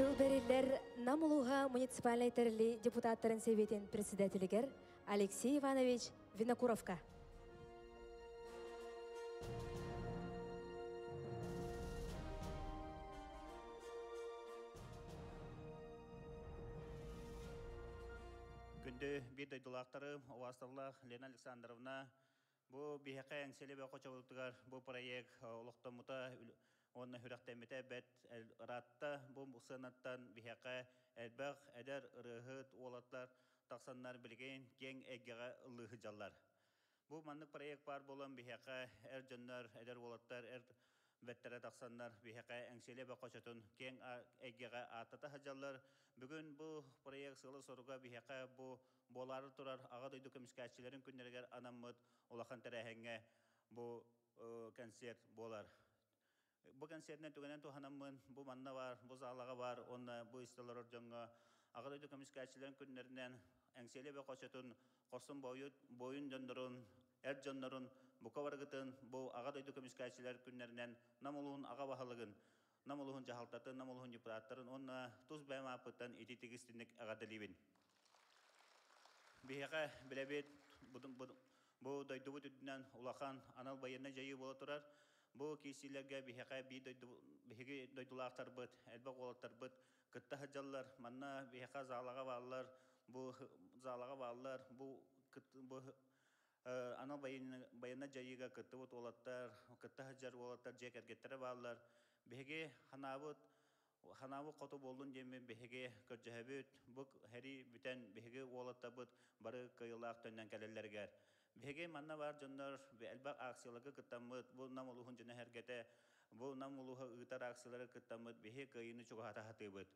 Тыл бэриллэр Нам улууһа муниципальнай тэрили депутаттарын сэбиэтин председателигэр Алексей Иванович Винокуровка. Күндү биир дойдулаахтары, убаасталлаах Лена Александровна, Бу биһиэхэ Эҥсиэли бөҕө хочобутугар бу проект олохтоммута уонна сүрэхтэммитэ бэрт ыраатта. Бу сыанаттан биһиэхэ элбэх эдэр ырыаһыт уолаттар тахсаннар билигин киэҥ эйгэҕэ ыллыы сылдьаллар. Бу маннык проект баар буолан биһиэхэ эр дьоннор, эдэр уолаттар, эр бэттэрэ тахсаннар биһиэхэ Эҥсиэли бөҕө хочотун киэҥ эйгэҕэ ааттата сылдьаллар. Бүгүн бу проект сыала-соруга биһиэхэ бу Буолаары турар Аҕа дойду көмүскээччилэрин күннэригэр анаммыт улахан тэрээһиҥҥэ бу концерт буолар. Бу концертинэн түгэнэн туһанаммын, бу манна баар, бу залаҕа баар уонна бу истэ олорор дьоҥҥо Аҕа дойду көмүскээччилэрин күннэринэн Эҥсиэли эбэ хочотун хорсун буойун дьоннорун, эр дьоннорун бука барыгытын бу Аҕа дойду көмүскээччилэр күннэринэн Нам улууһун аҕа баһылыгын, Нам улууһун дьаһалтатын, Нам улууһун депутаттарын уонна тус бэйэм ааппыттан итиитик истинник эҕэрдэлиибин. Биһиэхэ билэбит, бу дойдубут үрдүнэн улахан анал байыаннай дьайыы буола турар. Бу киирсиилэргэ биһиэхэ биир дойду, биһиги дойдулаахтарбыт, элбэх уолаттарбыт кытта сылдьаллар. Манна биһиэхэ залаҕа бааллар, бу залаҕа бааллар, бу, бу анал байыаннай дьайыыга кыттыбыт уолаттар, кытта сылдьар уолаттар дьиэ кэргэттэрэ бааллар. Биһиги ханаабыт Ханаабыт хоту буоллун диэммин биһиги көрдөһөбүт, бу сэрии бүтэн биһиги уолаттарбыт бары кыайыылаах төннөн кэлэллэригэр. Биһиги манна баар дьоннор элбэх акцияларга кыттаммыт, бу Нам улууһун дьоно-сэргэтэ, бу Нам улууһа ыытар акциялары кыттаммыт биһи кыайыыны чугаһата сатыыбыт.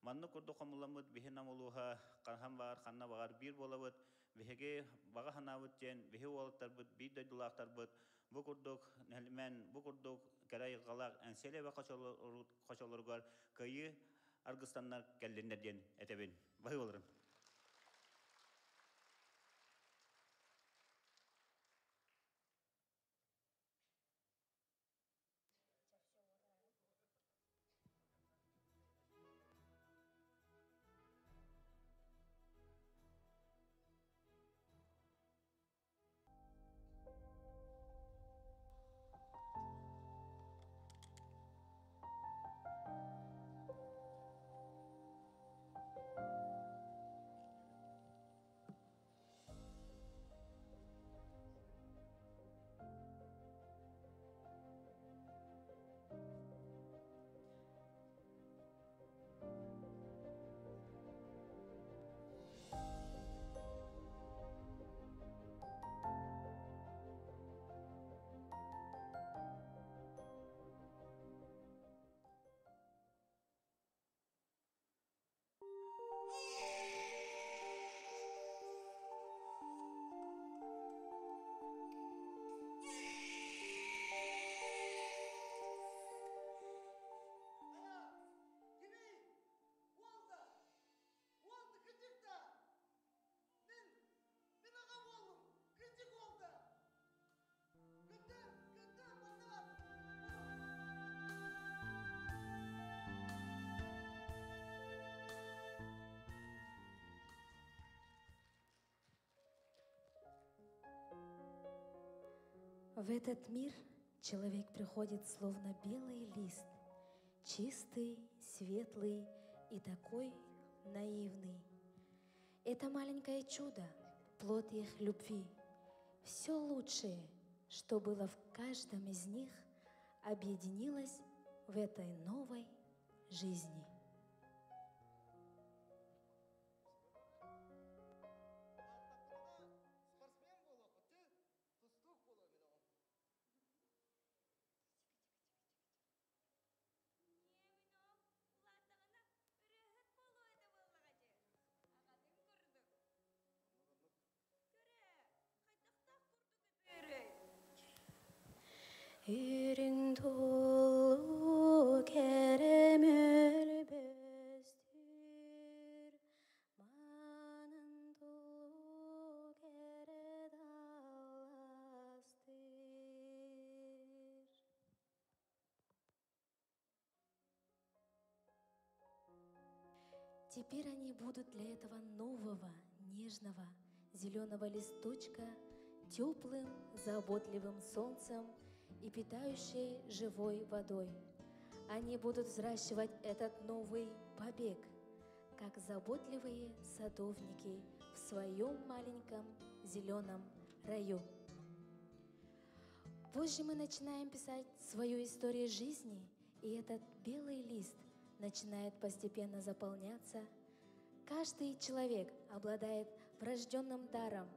Маннык курдук хомулламмыт биһи Нам улууһа хаһан баҕар, ханна баҕар биир буолабыт. Биһиги баҕа санаабыт диэн биһи уолаттарбыт, биир дойдулаахтарбыт Бу курдук нэһилимэн, бу курдук кэрэ айылҕалаах Эҥсиэли эбэ хочолоругар кыайыы аргыстаннар кэллиннэр диэн этэбин. Баһыы боларым. В этот мир человек приходит словно белый лист, чистый, светлый и такой наивный. Это маленькое чудо, плод их любви. Все лучшее, что было в каждом из них, объединилось в этой новой жизни. Үрүҥ тулу кэрэ мөлбөстүр, Манан тулу кэрэ даластыр. Теперь они будут для этого нового, нежного, зеленого листочка теплым, заботливым солнцем и питающей живой водой. Они будут взращивать этот новый побег, как заботливые садовники в своем маленьком зеленом раю. Позже мы начинаем писать свою историю жизни, и этот белый лист начинает постепенно заполняться. Каждый человек обладает врожденным даром,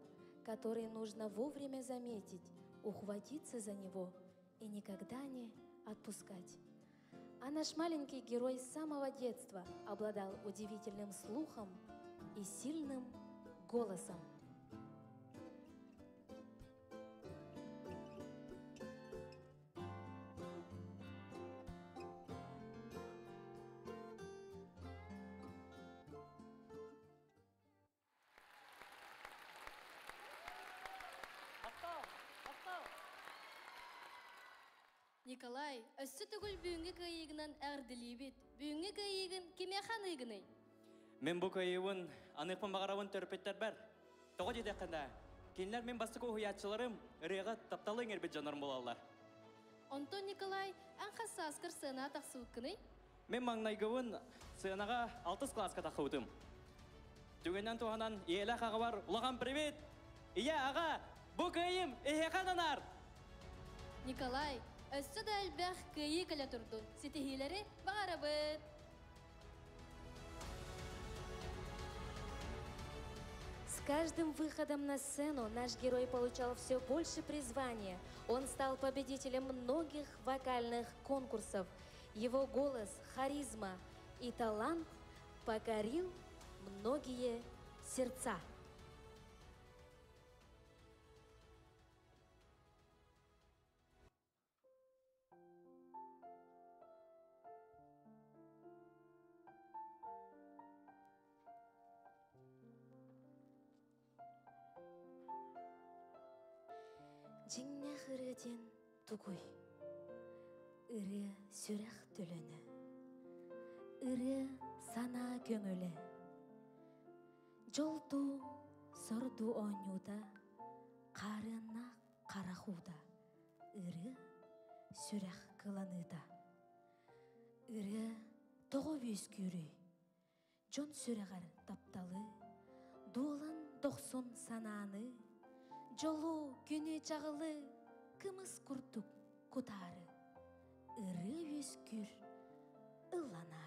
который нужно вовремя заметить, ухватиться за него и никогда не отпускать. А наш маленький герой с самого детства обладал удивительным слухом и сильным голосом. Николай, өссө төгүл бүгүҥҥү кыайыыгынан эҕэрдэлиибит. Бүгүҥҥү кыайыыгын кимиэхэ аныыгыный? Мин бу кыайыыбын аныахпын баҕарабын төрөппүттэрбэр. Тоҕо диэтэххинэ, кинилэр мин бастакы уһуйааччыларым, ырыаҕа тапталы иҥэрбит дьоннорум буолаллар. Онтон Николай, эн хас сааскар сыанаҕа тахсыбыккыный? Мин маҥнайгыбын сыанаҕа алтыс кылааска тахсыбытым. Түгэнинэн туһанан ийэлээх аҕабар улахан привет! Ийэ, аҕа, бу кыайыым эһиэхэ ананар! Николай, өссө да элбэх кыайыы кэлэ турдун, ситиһиилэри баҕарабыт! С каждым выходом на сцену наш герой получал все больше призвания. Он стал победителем многих вокальных конкурсов. Его голос, харизма и талант покорил многие сердца. Дьиҥнээх ырыа диэн тугуй? Ырыа сүрэх төлөнө. Ырыа санаа көҥүлэ. Дьол дуу, сор дуу оонньуута, хаарыаннаах харах уута. Ырыа сүрэх кыланыыта. Ырыа тоҕо үөскүүрүй? Дьон сүрэҕэр тапталы, дуолан дохсун санааны, дьолу, күнү чаҕылы кымыс курдук кутаары, ырыа үөскүүр ылланаары.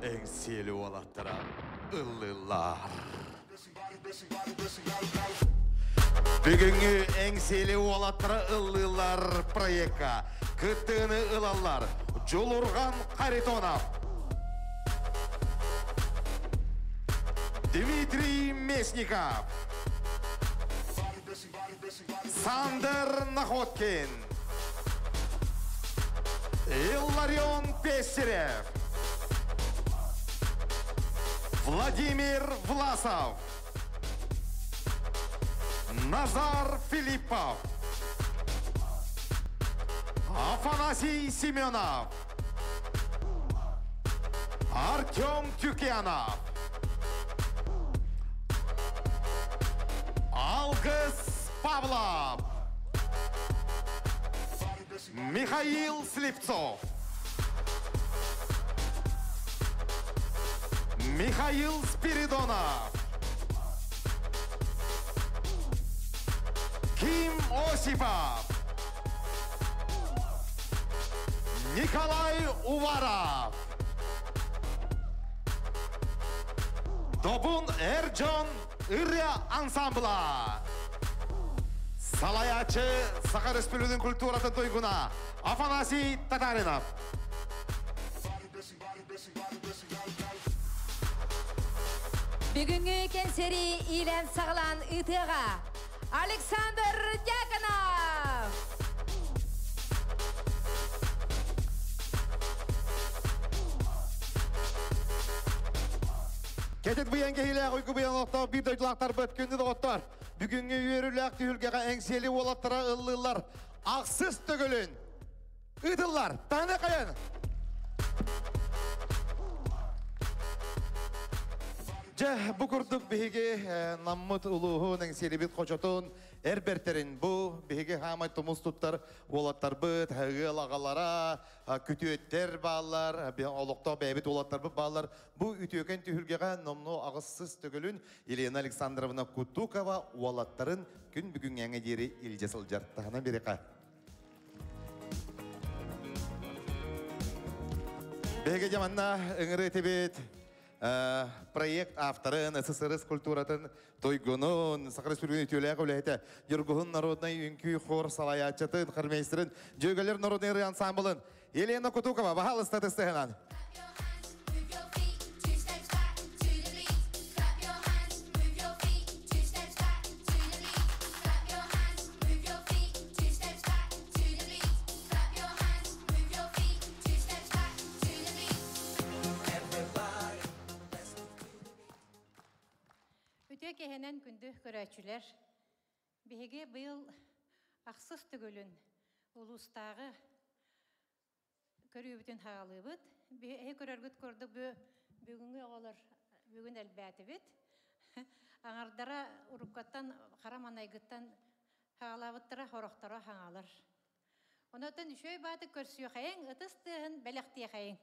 Эҥсиэли уолаттара ыллыыллар. Бүгүҥҥү Эҥсиэли уолаттара ыллыыллар проекка кыттыыны ылаллар Дьулурҕан Харитонов, Дмитрий Местников, Сандер Находкин, Илларион Пестерев, Владимир Власов, Назар Филиппов, Афанасий Семенов, Артем Тюкянов. Алгыс Павлов. Михаил Слепцов. Михаил Спиридонов. Ким Осипов. Николай Уваров. Добун Эрджон ырыа ансамбла. Салаячы Саха Республикатын культуратын туйгуна Афанасий Татаринов. Бүгүҥҥү кэнсиэри иилээн-саҕалаан ыытыаҕа Александр Дьяконов! Кэтит быйаҥ кэһиилээх уйгу быйаҥ олохтоох биир дойдулаахтарбыт күндү доҕоттор! Бүгүҥҥү үөрүүлээх түһүлгэҕэ Эҥсиэли уолаттара ыллыыллар ахсыс төгүлүн ыытыллар. Таһына хайан! Дьэ, бу курдук биһиги Наммыт улууһун, Эҥсиэлибит хочотун эр бэртэрин бу биһиги хаамай тумус туттар уолаттарбыт, ыал аҕалара, күтүөттэр бааллар, олохтоох бэйэбит уолаттарбыт бааллар. Бу үтүөкэн түһүлгэҕэ номнуо аҕыссыс төгүлүн Елена Александровна Кутукова уолаттарын күн бүгүҥҥээҥҥэ диэри илдьэ сылдьар. Таһынан бириэхэ. Биһиги дьэ манна ыҥырыы этибит проект авторын, СССР культуратын туйгунун, Саха Республикатын үтүөлээх үлэһитэ, Ньургуһун народнай үҥкүү хор салайааччытын, хормейстерин, Дьүөгэлэр народнай ырыа ансамблын Елена Кутукова, баһаалыста тыстыһынан. Үтүө кэһэнэн күндү көрөөччүлэр! Биһиги быйыл ахсыс төгүлүн улуустааҕы көрүүбүтүн хаалыыбыт. Эһи көрөргүт курдук бүгүҥҥү оҕолор бүгүн элбээтибит. Аҥардара уруккаттан хара манайгыттан хаалаабыттара, хорохторо хаҥалар. Онотон үчүгэй бааты көрсүөхэйиҥ, ытыс тыаһын бэлэхтиэхэйиҥ.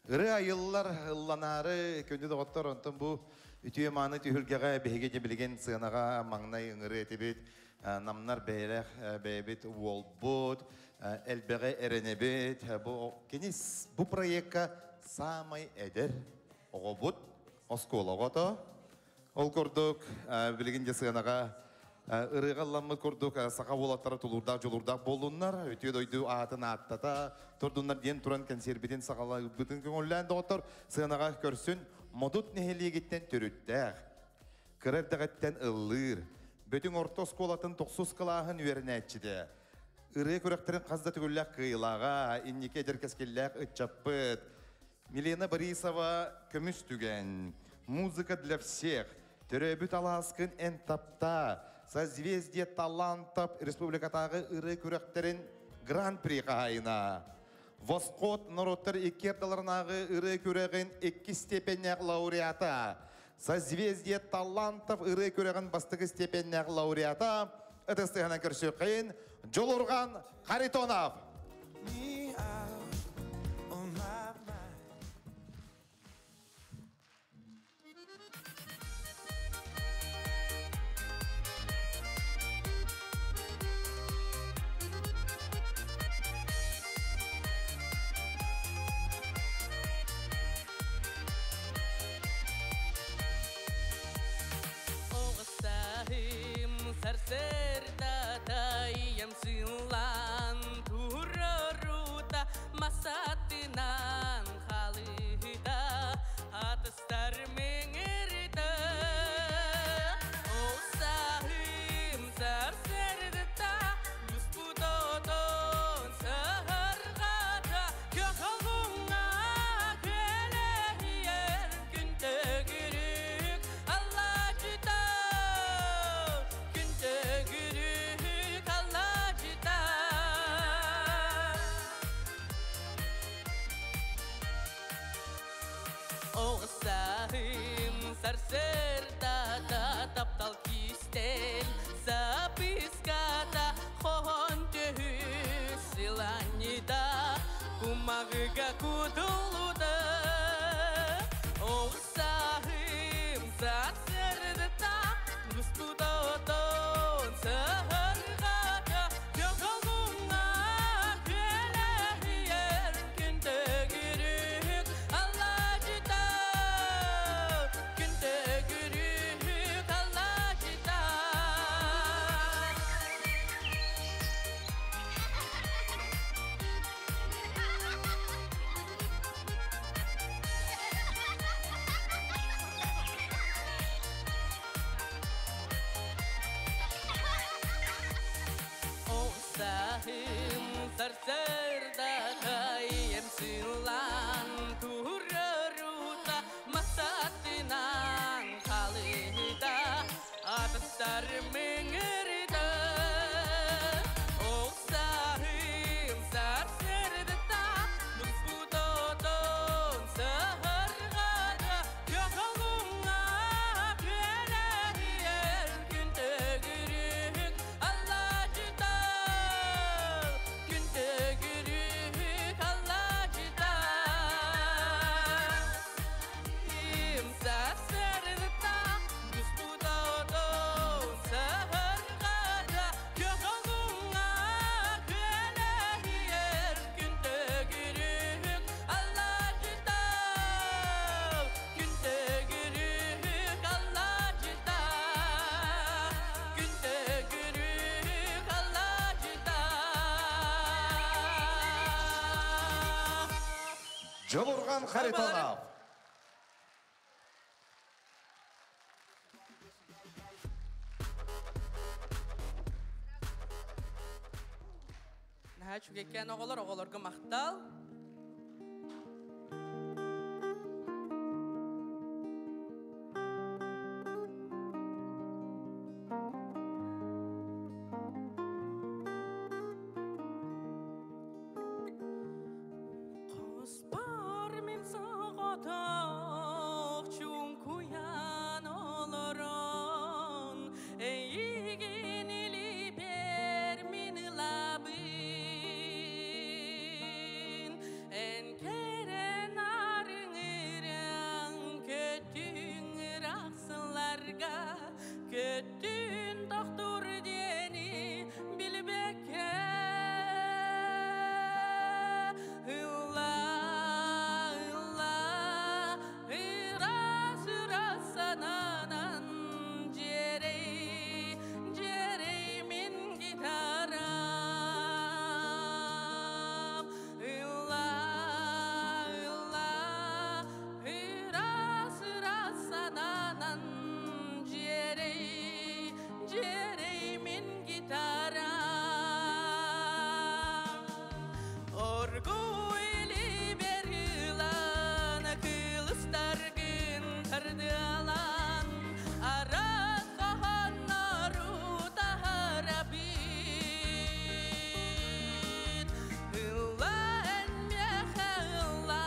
Ырыа айыллар, ылланаары күндү доҕоттор, онтон бу үтүө мааны түһүлгэҕэ биһиги дьэ билигин сыанаҕа маҥнай ыҥырыы этибит. Намнар бэйэлээх бэйэбит уолбут, элбэҕи эрэнэбит. Бу кини бу проекка саамай эдэр оҕобут, оскуола оҕото. Ол курдук, билигин дьэ сыанаҕа ырыаҕа ылламмыт курдук саха уолаттара тулуурдаах дьулуурдаах буоллуннар, үтүө дойду аатын ааттата турдуннар диэн туран кэнсиэрбитин саҕалаабытын көҥүллээн доҕоттор сыанаҕа көрсүн Модут нэһилиэгиттэн төрүттээх, кыра эрдэҕиттэн ыллыыр, Бөтүҥ орто оскуолатын тохсус кылааһын үөрэнээччитэ, ырыа күрэхтэрин хас да төгүллээх кыайыылааҕа, инники эдэр кэскиллээх ыччаппыт Милена Борисова «Көмүс түгэн», «Музыка для всех», «Төрөөбүт алааскын эн таптаа», «Созвездие талантов» республикатааҕы ырыа күрэхтэрин Гран-при хаһаайына. Восход норуоттар икки ардыларынааҕы ырыа күрэҕин иккис степеннээх лауреата. Созвездие талантов ырыа күрэҕин бастакы степеннээх лауреата. Ытыс тыаһынан көрсүөххэйин Дьулурҕан Харитонов. Оҕустаһым сарсыарда тайым сыылан. Охсахым сарсырда емсылан турурута масатынан халыда атыстар мыңырда. Охсахым сарсырда нуспутотон сахаргада Яхалуңа күәрәһиер күн төгүрүк Алла жытал, күн төгүрүк Алла жытал. Сарсырда нуспутотон сахаргада Яхалуңа күәрәһиер күн төгүрүк Алла жытал, күн төгүрүк Алла жытал, күн төгүрүк Алла жытал. Дьулурҕан Харитонов. Наһаа үчүгэйкээн оҕолор, оҕолорго махтал. Қоспар мен соғотох чуҥкуйан олорон эйигин илипер мин ылабын эн кэрэн арыҥыран көттүҥ ырахсыларга көттүн тохтур диэни билбекке ылла ылла ырас ырас сананан дьиэрэй дьиэрэй мин гитарам ылла ылла ырас ырас сананан дьиэрэй дьиэрэй мин гитарам Оргууй илиибэр ылан кылыстаргын тардыалаан араас хоһооннору таһаарабын Ылла эн миэхэ ылла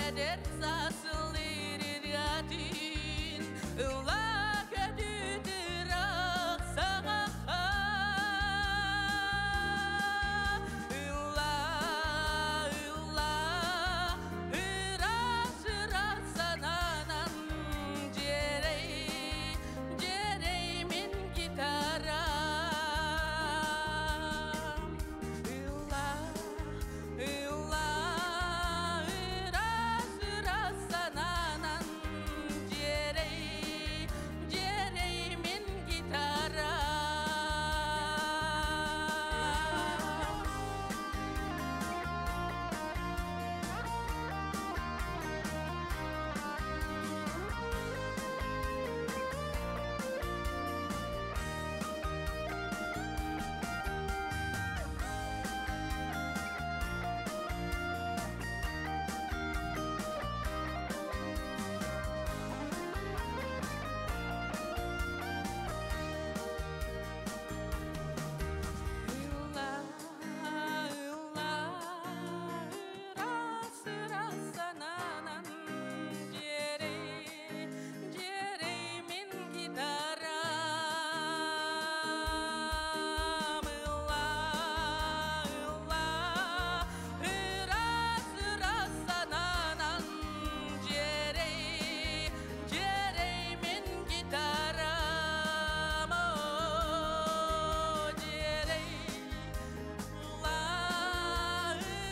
эдэр саас ыллыыр ырыатын ылла көтүт ыраах саҕахха Ылла ылла ырас ырас сананан дьиэрэй дьиэрэй мин гитарам Ылла ылла ырас ырас сананан дьиэрэй дьиэрэй мин гитарам. Ылла ылла ырас ырас сананан дьиэрэй дьиэрэй мин гитарам Ылла ылла ырас ырас сананан дьиэрэй дьиэрэй мин гитарам Дьиэрэй ылла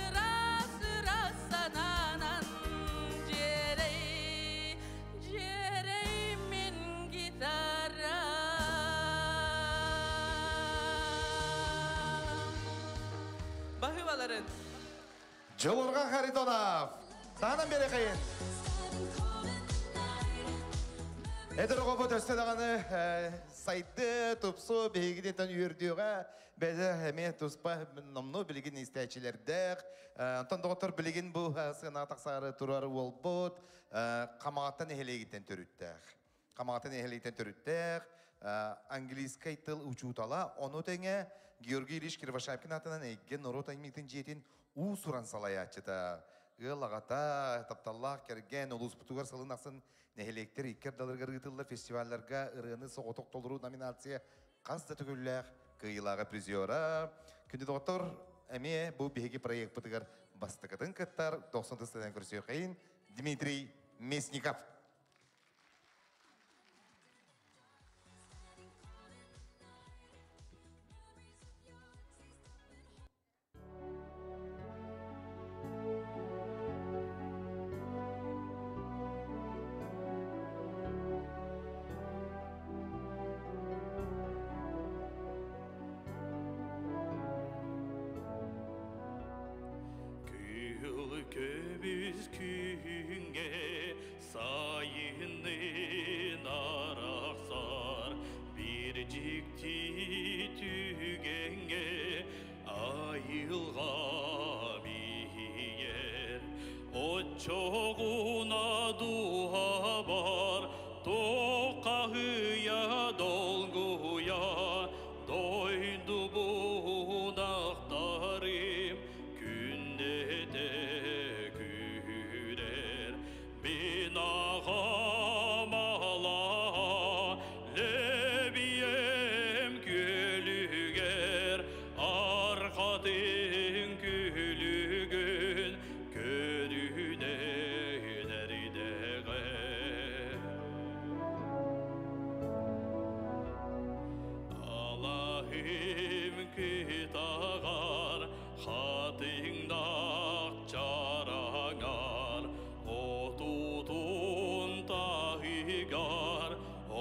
ырас ырас сананан дьиэрэй дьиэрэй мин гитарам. Баһыыбаларын. Дьулурҕан Харитонов. Таһынан биэриэхэйиҥ. Эдэр оҕобут өссө даҕаны сайды, тупсу биһигитинтэн үөрдүөҕэ, бэйэ эмиэ туспа номнуо билигин истээччилэрдээх. Онтон доҕоттор билигин бу сыанаҕа тахсаары турар уолбут Хамаҕатта нэһилиэгиттэн төрүттээх. Хамаҕатта нэһилиэгиттэн төрүттээх, английскай тыл учуутала, ону тэҥэ Георгий Ильич Кривошапкин аатынан Эйгэ норуот айымньытын дьиэтин уус-уран салайааччыта, ыал аҕата, тапталлаах кэргэн, улууспутугар сылын ахсын нэһилиэктэр икки ардыларыгар ыытыллар фестивалларга ырыаны соҕотох толоруу номинация хас да төгүллээх кыайыылааҕа призера. Күндү доҕоттор, эмиэ бу биһиги проекпытыгар бастакытын кыттар 90 тыстынан көрсүөххэйин Дмитрий Мясников. Кыыл көмүс күҥҥэ сайынын арахсар биир дьикти түгэҥҥэ айылҕа биһийэр. Оччоҕуна дууһабар туоххаһыйа долгуйа дойдубун ахтарым күннэтэ күүрэр. Мин аҕам алаа лэбиэм күөлүгэр арҕатын күлүгүн көрүнэн эрдэҕэ. Алаһым кытаҕар хатыҥнаах чараҥар отутун таһыгар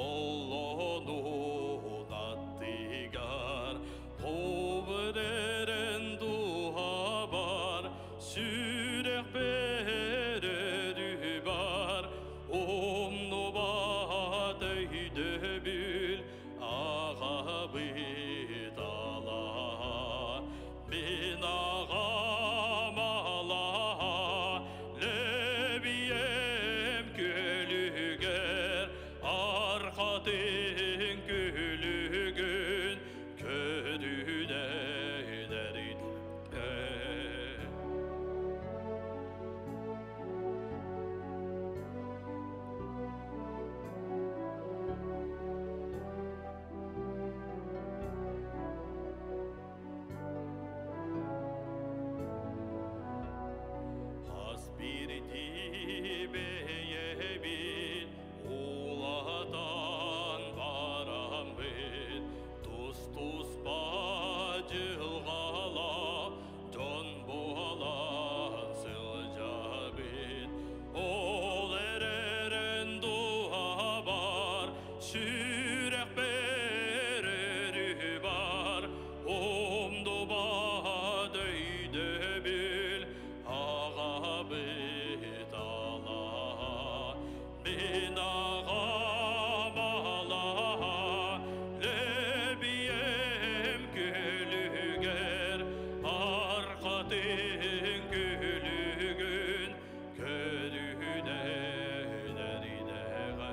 оллонун аттыгар Туберен дуһабар сүрэхпэр бар умнубат өйдөбүл аҕабыт алаа мин аҕам алаа лэбиэм күөлүгэр арҕатын күлүгүн көрүнэн Хас биирдии бэйэбит улаатан бараммыт тус-туспа дьылҕалаах дьон буолан сылдьабыт. Ол эрэрэн дууһабар сүрэхпэр өрүү бар умнубат өйдөбүл аҕабыт алаа мин аҕам алаа лэбиэм күлүгэр арҕатын күлүгүн көрүнэн эрдэҕэ.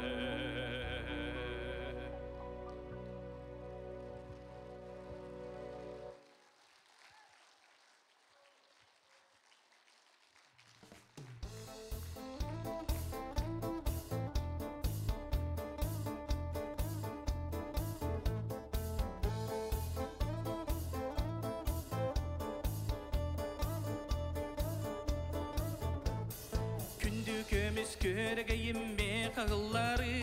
Күндү көмүс көрөгөйүмме хаһыллары,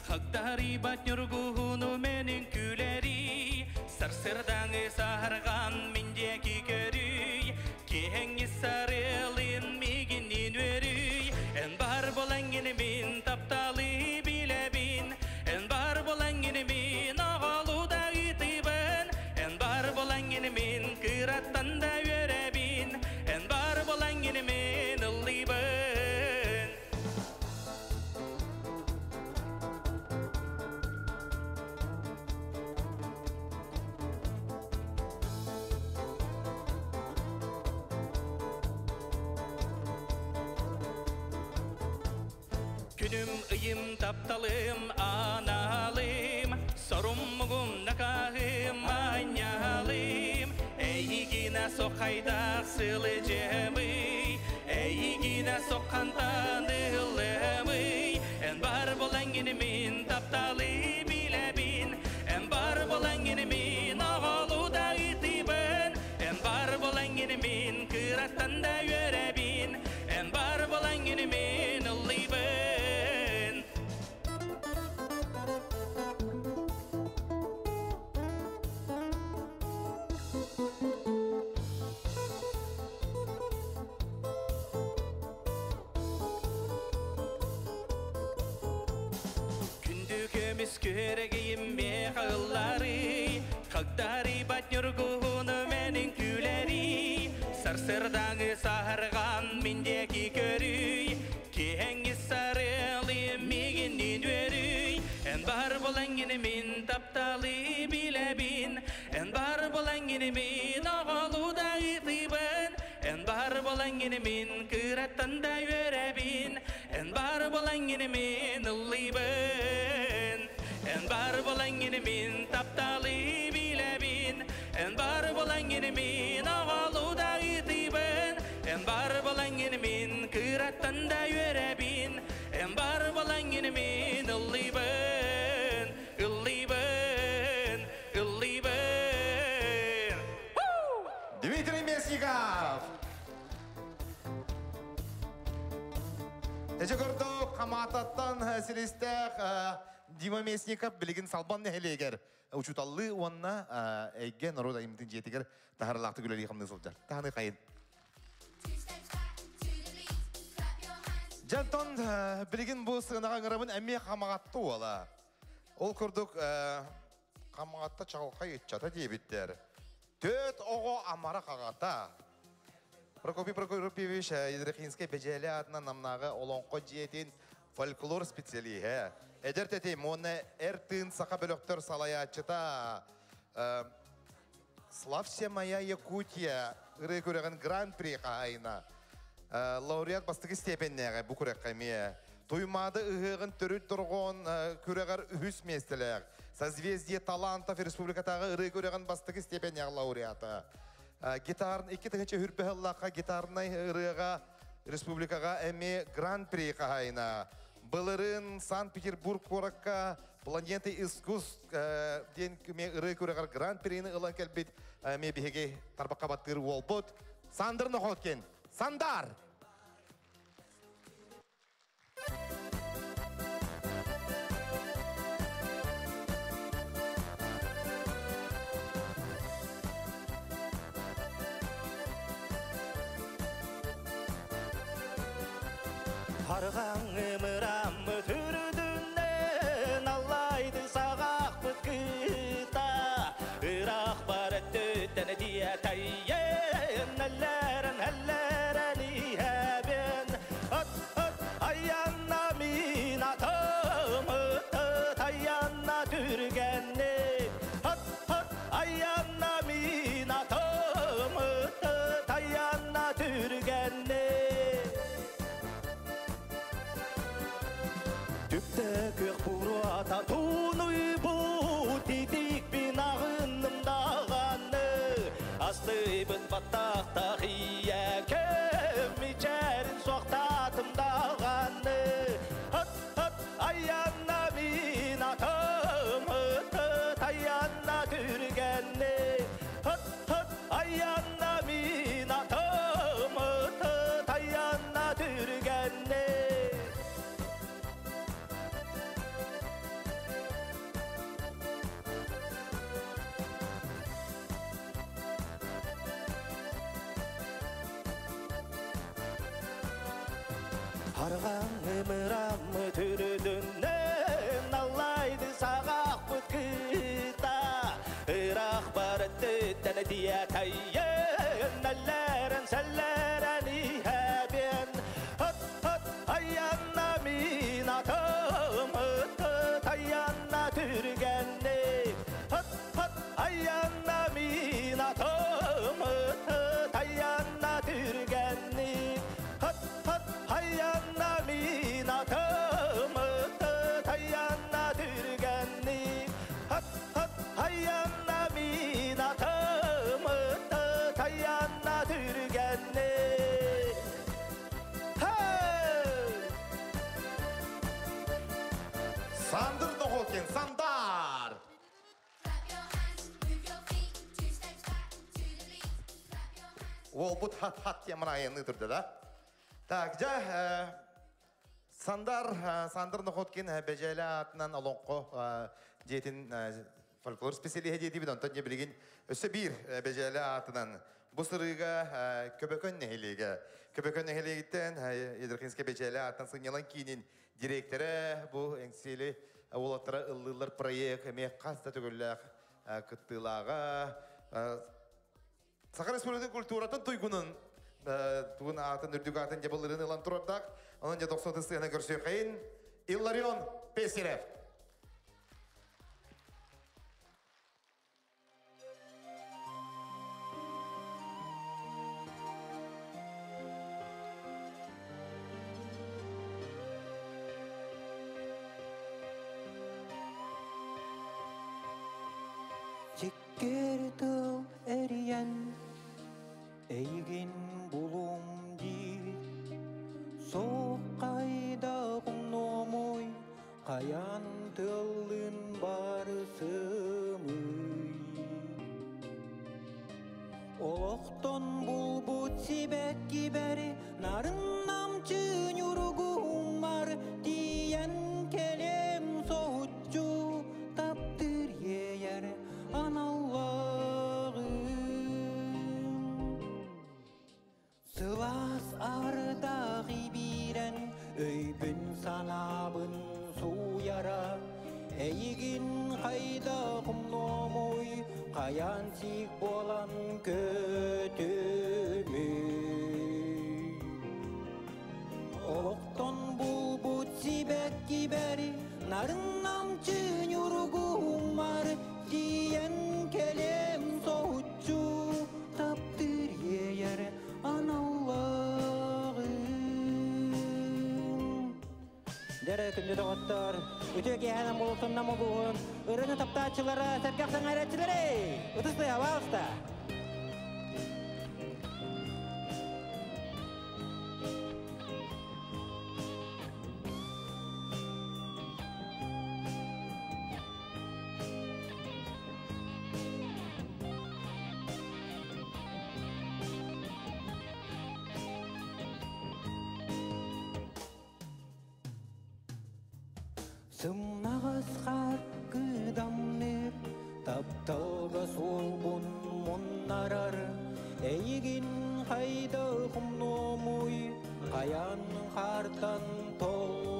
хагдарыбат ньургуһуну менин күлэри, сарсырдаҥы саһарган мин диэки көрүй, киэҥи сарылын мигинин өрүй, эн бар болаңгини мин тапталы билэбин, эн бар болаңгини мин оҕолуда ыытыбын, эн бар болаңгини мин кыраттан да үөрэбин, эн бар болаңгини мин ыллыыбын. Күнүм ыйым тапталым аналым, Сорум мугум накахым манялым. Эйигина соқайдақ сылы жемый, Эйигина соққантан ылымый. Эн бар болан мен тапталы билебин, Эн бар болан мен оғолуда ытыбын, Эн бар болан мен кыраттан да өребин, Эн бар болан мен ыллыйбын. Күндү көмүс көрегейим хагыллары, Хагдары батнюргуну менин күлери, Сарсырдаңы сахарган миндеки көрүй, Кеңи сарылы мигинин өрүй. Эн бар болан мен тапталы билебин, Эн бар болан мен оголуда ытыбын, Эн бар болан мен кыраттан да өребин, Эн бар болан мен ыллыйбын. Эн бар болан мен тапталы билебин, Эн бар болан мен оголуда ытыбын, Эн бар болан мен кыраттан да өребин, Эн бар болан мен ыллыйбын, ыллыйбын, ыллыйбын. Дмитрий Мясников! Эче көрдө Камататтан силистех Дима Мясников билигин салбан нехелегер. Учуталлы уонна эйге народа имтин жетигер тахарлақты күлели хамны сылжар. Таханы қайын. Жантон билигин бу сыгынага ыңырабын әмме хамагатты ола. Ол көрдүк хамагатта чағылқай етчата дейбиттер. Төт ого амара қағата. Прокопий Прокопьевич Едрехинский бежеле атынан намнағы олонқо жиетин фольклор специалиhe. Эдер тети моны эртын сақа бөлөктөр салаячыта. Славься моя Якутия ыры көреген гран-при қайына. Лауреат бастығы степеннеге бу көрек қайме. Туймады ыһыгын төрүт тургон көрегер үһүс местелер. Созвездие талантов республикатагы ыры көреген бастығы степеннеге лауреаты. Гитарын iki тыгынчы хүрбе гитарнай ырыга республикага эми гран-при кахайна. Былырын Санкт-Петербург коракка планета искусств ден күме ыры көрегер гран-прини ылан келбит эми биһиги тарбакка баттыр болбут. Сандыр Нохоткен. Сандар! Арғаңы мырамы түрдүнен аллайды сағақ бұткыта Ырақ бар өттен диятайын әлләрін әлләрін иһәбен. От от аянна мин атым ыт аянна түргенне. От от аянна мин атым ыт аянна түргенне. Түпті көк буруата тунуй бу титик бинағынымдағаны Астыбыт баттақта қия кем ичәрін соқтатымдағаны. Хыт хыт аянна мин атым ыт ыт аянна түргенне. Хыт хыт аянна мин атым ыт ыт аянна түргенне. Арғаңы мырамы түрдүнен аллайды сағақ бұткыта Ырақ бар өттен диятайын әлләрін сәлләрін иһәбен. Хыт хыт аянна мин атым ыт ыт аянна түргенне. Хыт хыт аянна мин атым ыт ыт аянна түргенне. Хыт хыт аянна мин атым Уолбут хат-хат диэн айанныы турда да. Так, дьэ, Сандар, Сандар Нохоткин Бэдьээлэ аатынан Олоҥхо дьиэтин фольклор специалиһэ диэтибит, онтон дьэ билигин өссө биир Бэдьээлэ аатынан бу сырыыга Көбөкөн нэһилиэгэ. Көбөкөн нэһилиэгиттэн Ядрихинскай Бэдьээлэ аатынан сынньалаҥ киинин директора бу Эҥсиэли уолаттара ыллыыллар проект эмиэ хас да төгүллээх кыттыылааҕа Саха Республикатын культуратын туйгунун тугун аатын үрдүк аатын дьабыллырын ылан турардаах. Онон дьэ 90 сыана көрсүөххэйин Илларион Пестерев. Сиккиэр тыл эрийэн эйигин булуом диир Суох хайдах умнуомуй хайаан тыллын барысымый Олохтон булбут сибэккибэри нарын намчы ньургуһуммар тиийэн кэлиэм соһуччу таптыыр иэйэр аналлааҕым. Сылаас ардаах ибиирэн өйбүн-санаабын сууйара, эйигин хайдах умнуомуй, хайаан сиик буолан көтүмүй. Олохтон булбут сибэккибэри нарын намчы ньургуһуммар тиийэн кэлиэм соһуччу таптыыр иэйэр аналлааҕым. Дьэрэ күндү доҕоттор, үтүө киэһэнэн буолуохтун Нам улууһун ырыаны таптааччылара, сэргэх сэҥээрээччилэрэ! Ытыс тыаһа, пожалуйста! Сымнаҕас хаар кыыдамныыр, тапталга суолбун муннарар, эйигин хайдах умнуомуй, хайаан хаартан толлуомуй.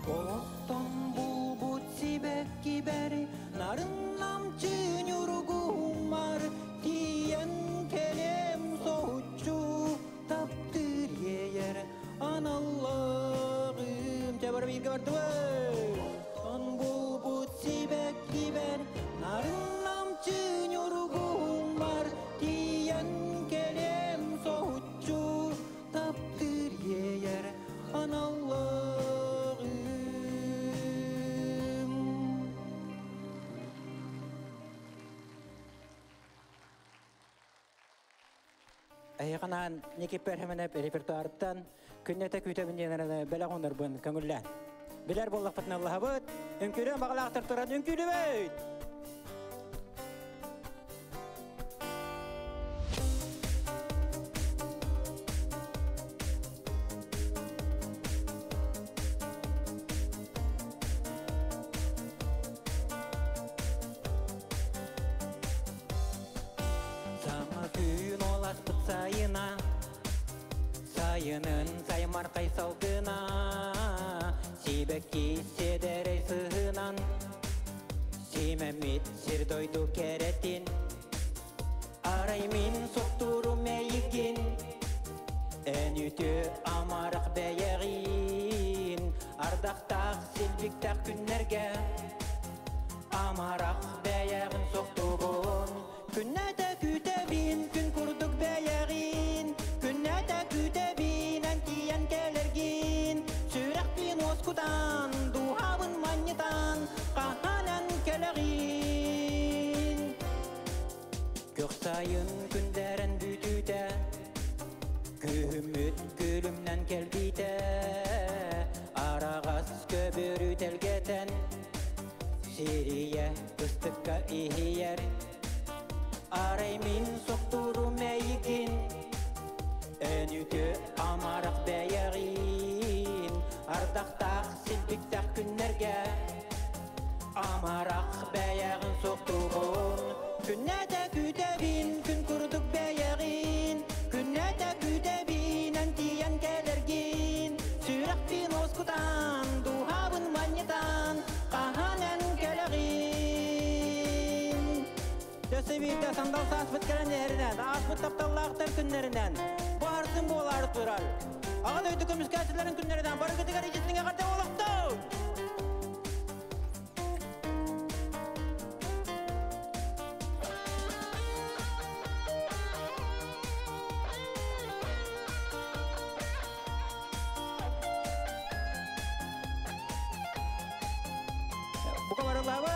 Олохтон булбут сибэккибэр нарын намчы ньургуһуммар тиийэн кэлиэм соһуччу таптыыр иэйэр аналлааҕым. Чэ, бары бииргэ бардыбыт. Он булбут сибэккибэр нарын намчы ньургуһуммар тиийэн кэлиэм соһуччу таптыыр иэйэр аналлааҕым. Эйиэхэ Никиппер Хеменеп репертуарыттан күннэтэ күүтэбин диэн бэлэх уунарбын көҥүллээн. Билэр буоллахпытына ыллаһабыт, үҥкүүлүөн баҕалаахтар туран үҥкүүлүбүт! Саҥа түүн уоласпыт сайына, сайынын саймархай салгына, сибэкки сиэдэрэй сыһынан, симэммит сир-дойду кэрэтин. Арай мин суптуурум эйигин, эн үтүө амарах бэйэҕин, ардахтаах силбиктээх күннэргэ амарах бэйэҕин сохтубун. Күннэтэ күүтэбин, күн курдук бэйэҕин, күннэтэ күүтэбин, эн тиийэн кэлэргин. Сүрэхпин уоскутан, дууһабын манньытан, хаһан эн кэлэҕин. Өссө биирдэ сандал сааспыт кэлэн иһэринэн, ааспыт тапталлаахтар күннэринэн, бу харсын буолаары турар. Аҕа дойду көмүскээччилэрин күннэринэн барыгытыгар ичитиҥ эҕэрдэ буолуохтун! Бука барыллабыт!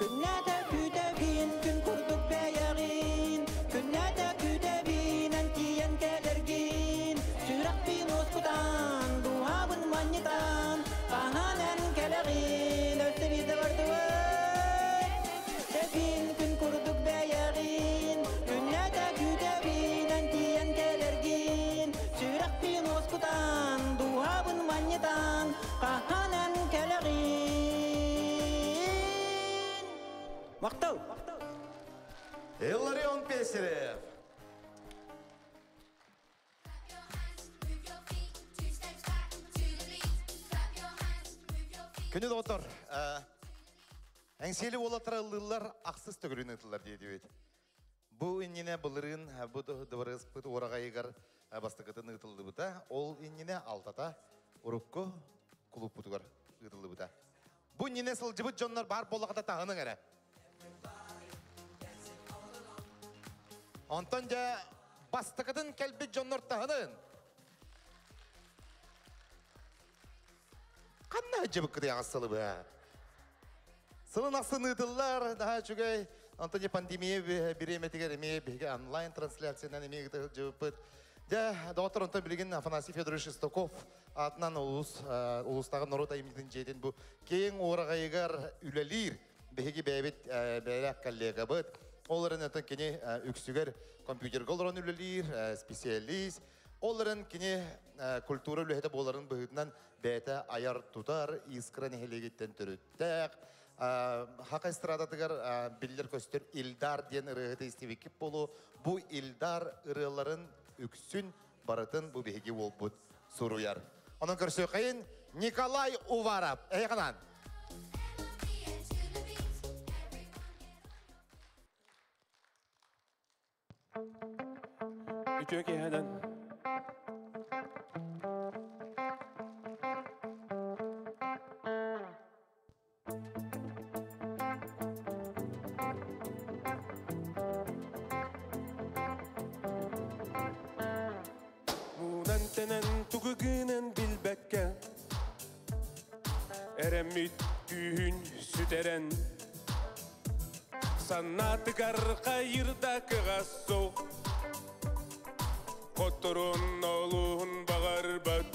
Күннэтэ күүтэбин, күн курдук бэйэҕин, Күннэтэ күүтэбин, эн тиийэн кэлэргин, Сүрэхпин уоскутан, дууһабын манньытан, Хаһан эн кэлэҕин, өссө биирдэ бардыбыт. Тэбин күн курдук бэйэҕин, Күннэтэ күүтэбин, эн тиийэн кэлэргин, Сүрэхпин уоскутан, дууһабын манньытан, Хаһан эн кэлэҕин. Махтал! Илларион Песерев. Күнү доҕоттор, Эҥсиэли уолаттара ыллыыллар ахсыс төгүрүн ыытыллар диэдибит. Бу иннинэ былырыын бу дыбарыаспыт уораҕайыгар бастакытын ыытыллыбыта. Ол иннинэ алтата урукку кулууппутугар ыытыллыбыта. Бу иннинэ сылдьыбыт дьоннор баар буоллахата таһының эрэ. Онтон дьэ бастакытын кэлбит дьоннор таһынын. Ханна сылдьыбыккытый аҕыс сылы быһа? Сылын ахсын ыытыллар, наһаа үчүгэй. Онтон пандемия бириэмэтигэр эмиэ биһиги онлайн трансляциянан эмиэ ыыта сылдьыбыппыт. Дьэ, доҕоттор, онтон билигин Афанасий Федорович Шестаков аатынан улуус улуустааҕы норуот айымньытын дьиэтин бу киэҥ уораҕайыгар үлэлиир биһиги бэйэбит бэйэлээх коллегабыт. Ол эрэн оттон кини үксүгэр компьютерга олорон үлэлиир, специалист. Ол эрэн кини культура үлэһитэ буоларын быһыытынан бэйэтэ айар-тутар, Искра нэһилиэгиттэн төрүттээх, Хака эстрадатыгар биллэр-көстөр Ильдар диэн ырыаһыты истибиккит буолуо. Бу Ильдар ырыаларын үксүн барытын бу биһиги уолбут суруйар. Онон көрсүөххэйин Николай Уваров. Эйханан. Үтүө киэһэнэн. Муунан тэнэн тугу гынан билбэккэ Эрэммит күүһүн сүтэрэн Санаатыгар хайырда кыҕас суох Хотторун олуһун баҕарбат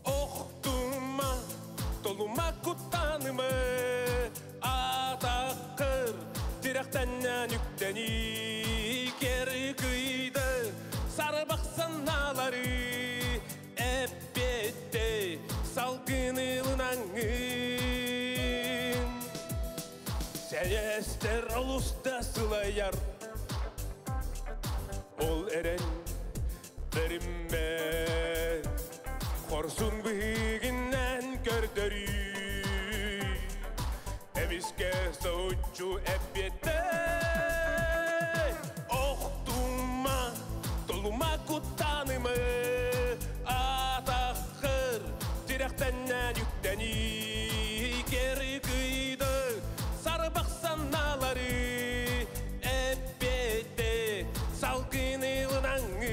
Охтума, толума куттаныма Атаххыр тирэхтэннэн үктэний Кэркыйды сарбах санаалары Эппиэттэй салгын ылынаҥҥын Сэлэстэр олус да сылайар Ол эрэн бэриммэт Хорсун быһыыгынан көрдөрүү Эмискэ соһуччу эппиэттэй Охтума, толума куттаныма Атаххыр тирэхтэннэн үктэний Кэрикыйды сарбах санаалары Эппиэтте салгын ылынаҥҥын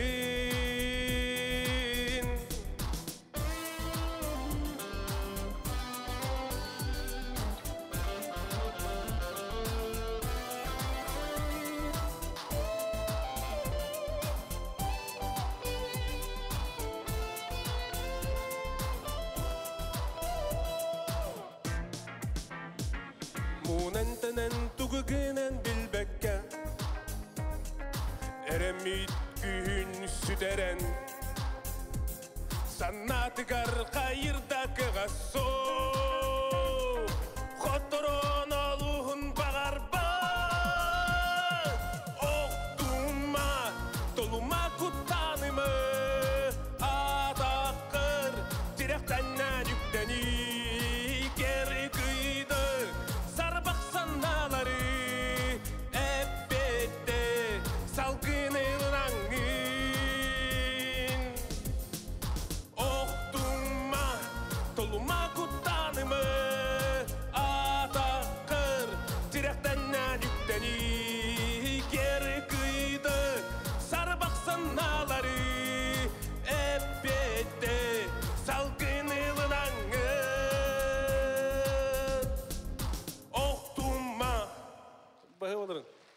Муунан-тэнэн тугу гынан билбэккэ Эрэммит күүһүн сүтэрэн Санаатыгар хайырда кыҕас суох Хотторон олуһун баҕарбат Охтума, толума куттаныма Атаххыр тирэхтэннэн үктэний Кэрикыйды сарбах санаалары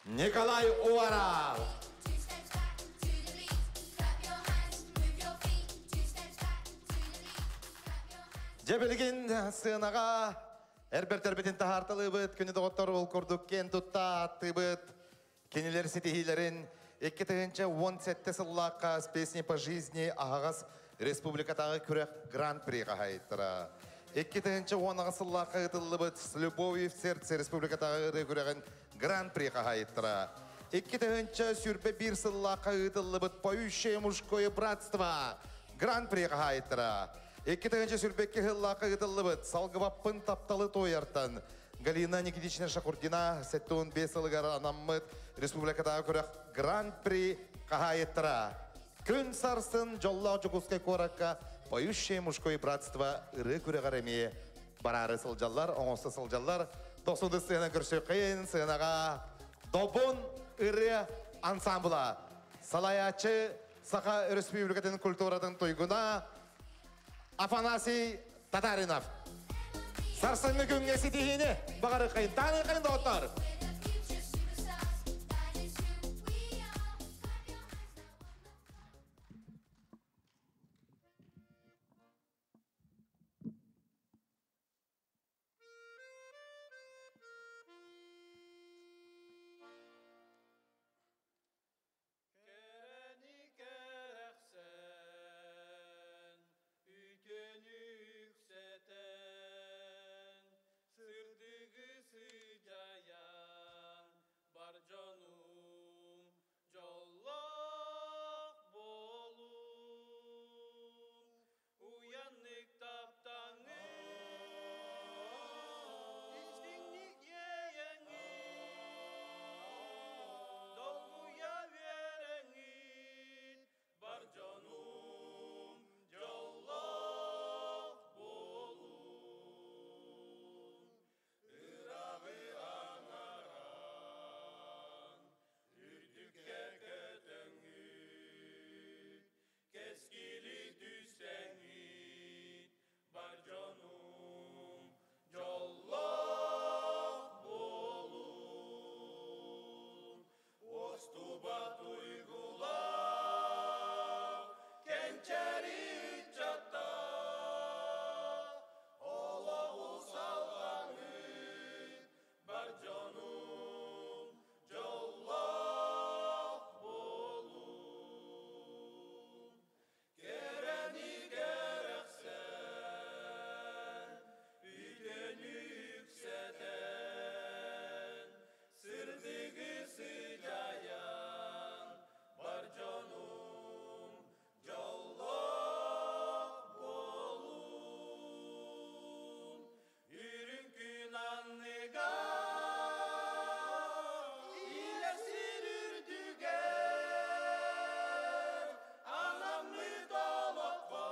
Николай Уваров. Дьэ билигин сыанаҕа эрбэртэрбитин таһаарталыыбыт, күнү доҕоттор ол курдук киэн тутта ааттыыбыт. Кинилэр ситиһиилэрин 2017 сыллаахха «С песней по жизни» аһаҕас республикатааҕы күрэх Гран-при хаһаайыттара. 2010 сыллаахха ыытыллыбыт «С любовью в сердце» республикатааҕы ырыа күрэҕин Гран-при хаһаайыттара. 2021 сыллаахха ыытыллыбыт «Поющее мужское братство» Гран-при хаһаайыттара. 2022 сыллаахха ыытыллыбыт «Салгыбаппын тапталы туойартан» Галина Никитична Шакурдина 75 сылыгар анаммыт республикатааҕы күрэх Гран-при хаһаайыттара. Күн сарсын дьоллоох Дьокуускай куоракка «Поющее мужское братство» ырыа күрэҕэр эмиэ бараары сылдьаллар, оҥосто сылдьаллар. Дохсуду сыана көрсүөххэйин сыанаҕа Добун ырыа ансамбла. Салайааччы Саха Өрөспүүбүлүкэтин культуратын туйгуна Афанасий Татаринов. Сарсыҥҥы күҥҥэ ситиһиини баҕарыаххайын. Тааныаххайын доҕоттор! Кэрэни кэрэхсээн, үтүөнү үксэтэн, сырдыгы сыдьайан, бар дьонум дьоллоох буолун. Уяннык таптаҥҥын, истиҥник иэйэҥҥин, долгуйа үөрэҥҥин, бар дьонум дьоллоох буолун. Ыраҕы аҥаран, үрдүккэ көтөҥҥүт, Кэскили түстэҥҥит, бар дьонум дьоллоох буолун. Уостубат уйгулаах кэнчээри ыччаттар, олоҕу салҕаҥҥыт, бар дьонум дьоллоох буолун. Кэрэни кэрэхсээн, үтүөнү үксэтэн, сырдыгы сыдьайан, бар дьонум дьоллоох буолун. Үрүҥ күн анныгар илэ сир үрдүгэр анаммыт олоххо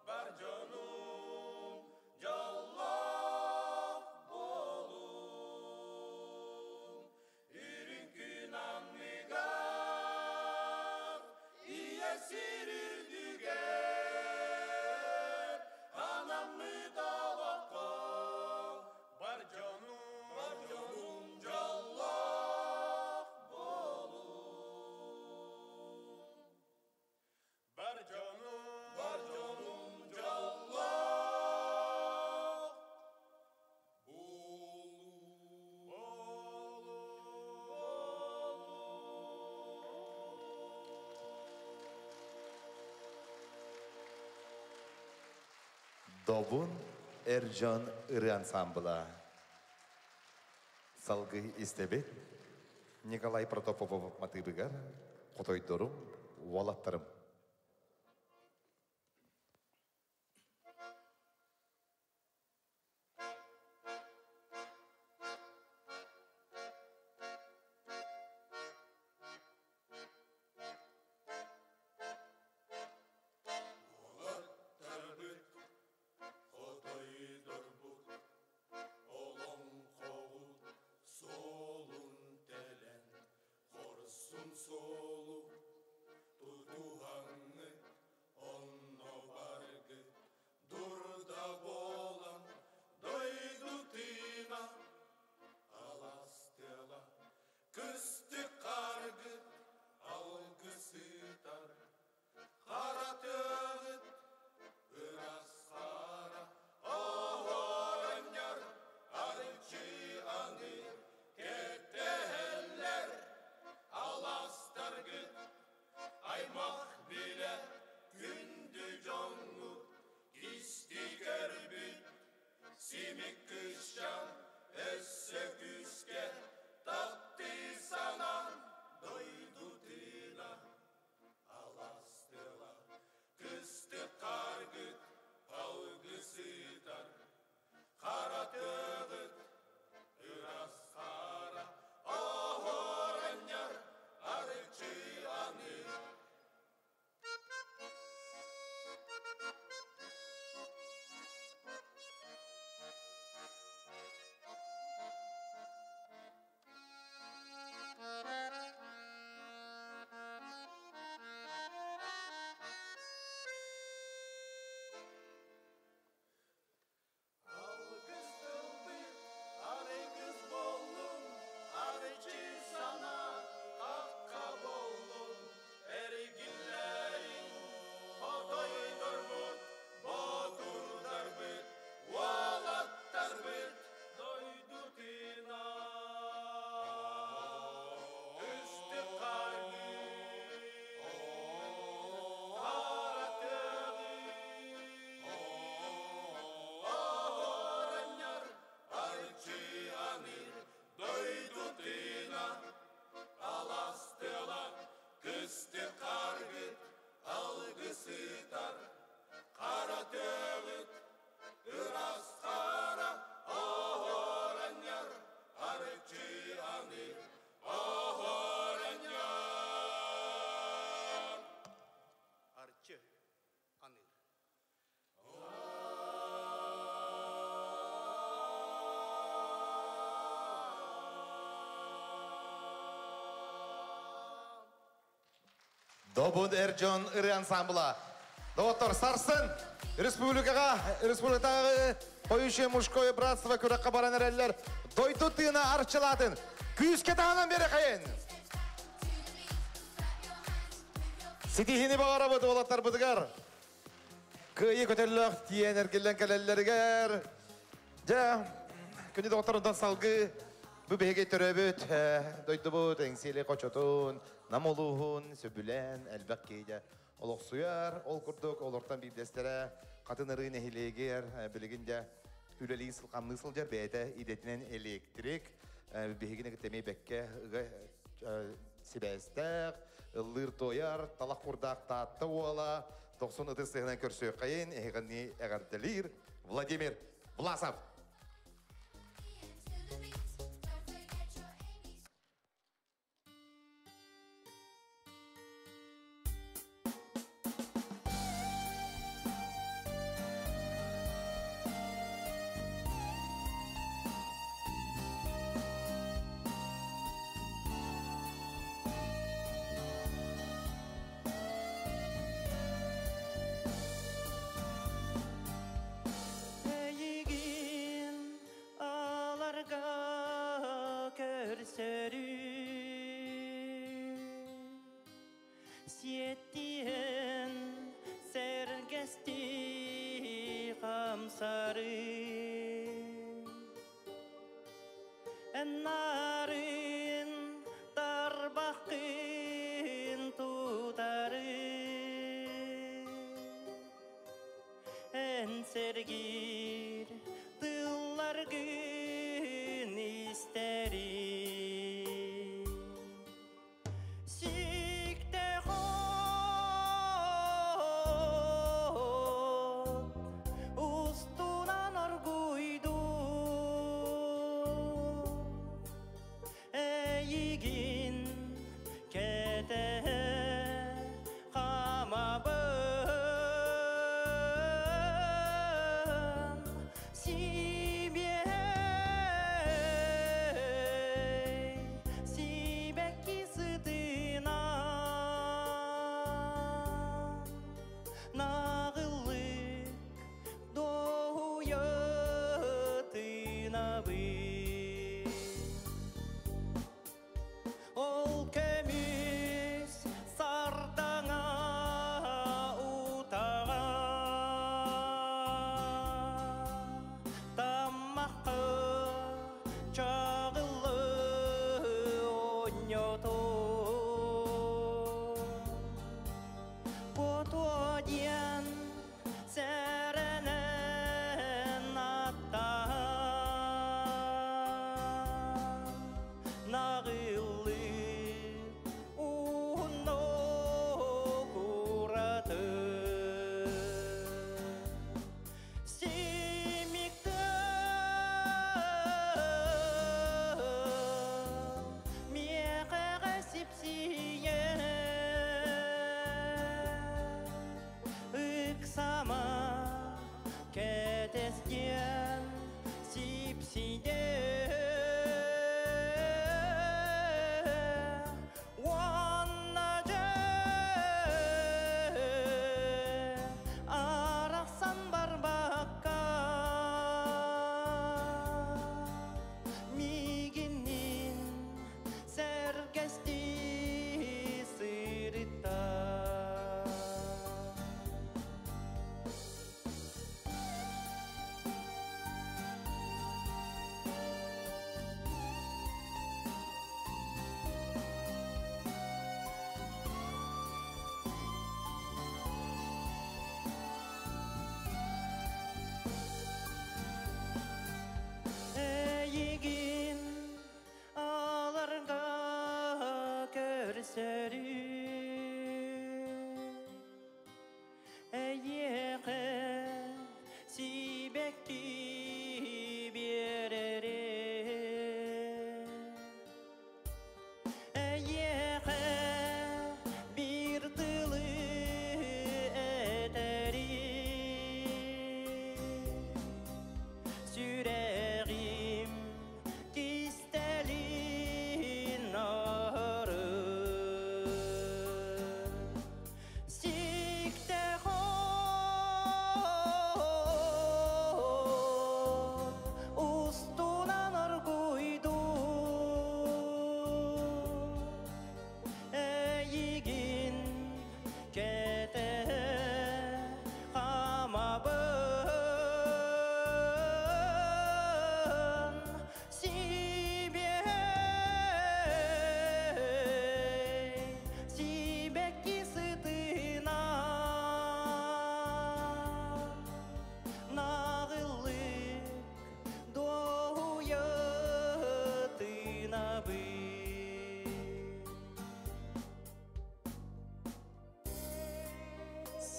бар дьонум дьоллоох буолун. Үрүҥ күн анныгар ийэ сир үрдүгэр анаммыт олоххо бар дьонум, бар дьонум дьоллоох буолун. Бар дьонум, бар дьонум дьоллоох Добун эр дьон ырыа ансамбла. Салгыы истэбит Николай Протопопов матыыбыгар Хотойдорум, уолаттарым. Уолаттарбыт, хотойдорбут, олоҥхоҕут суолун тэлэн, хорсун суолу тутуһаҥҥыт. Добун Эрдьон ырыа ансамбла. Доҕоттор, сарсын республикаҕа республикатааҕы Поющее мужское братство күрэххэ баран эрэллэр. Дойду тыына арчылаатын. Күүскэ таһынан биэрэхэйин. Ситиһини баҕарабыт уолаттарбытыгар. Кыайыы көтөллөөх тиийэн эргиллэн кэлэллэригэр. Дьэ, күнү доҕотторунтан салгыы бу биһиги төрөөбүт дойдубут Эҥсиэли хочотун, Нам улууһун сөбүлээн элбэх киһи олохсуйар. Ол курдук олортон биирдэстэрэ Хатын Ырыы нэһилиэгэр билигин дьэ үлэлии хамныы сылдьар бэйэтэ идэтинэн электрик. Биһигини кытта эмиэ бэккэ ыга сибээстээх, ыллыыр-туойар, талах курдаах Таатта уола, дохсун ытыс тыаһынан көрсүөххэйин, эһиҕини эҕэрдэлиир Владимир Власов. Эйигин аларга көрсөрү Сиэттиһэн сэргэсти хамсары Нарын тарбаххын тутары Эн сэргиир тылларгын истэри Сикте устунан оргуйду Эйигин кэтэһэ хамабын Сибиэй сибэкки сытынан Наҕыллык дуоһуйа тыынабын.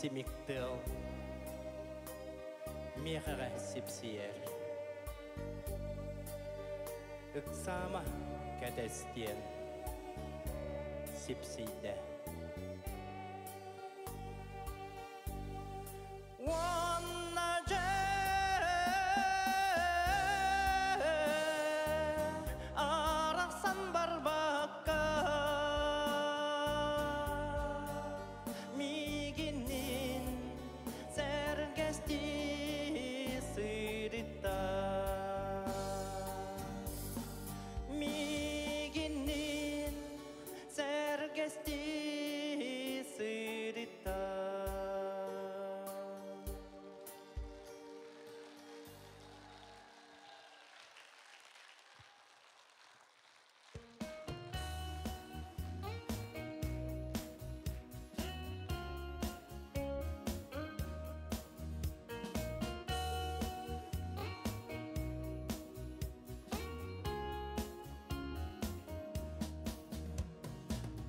Симик тыал миэхэҕэ сипсийэр. Ыксаама кэтэс диэн сипсийдэ. Уонна дьэ арахсан барбакка миигиннин сэргэстии сырытта. Миигиннин сэргэстии сырытта.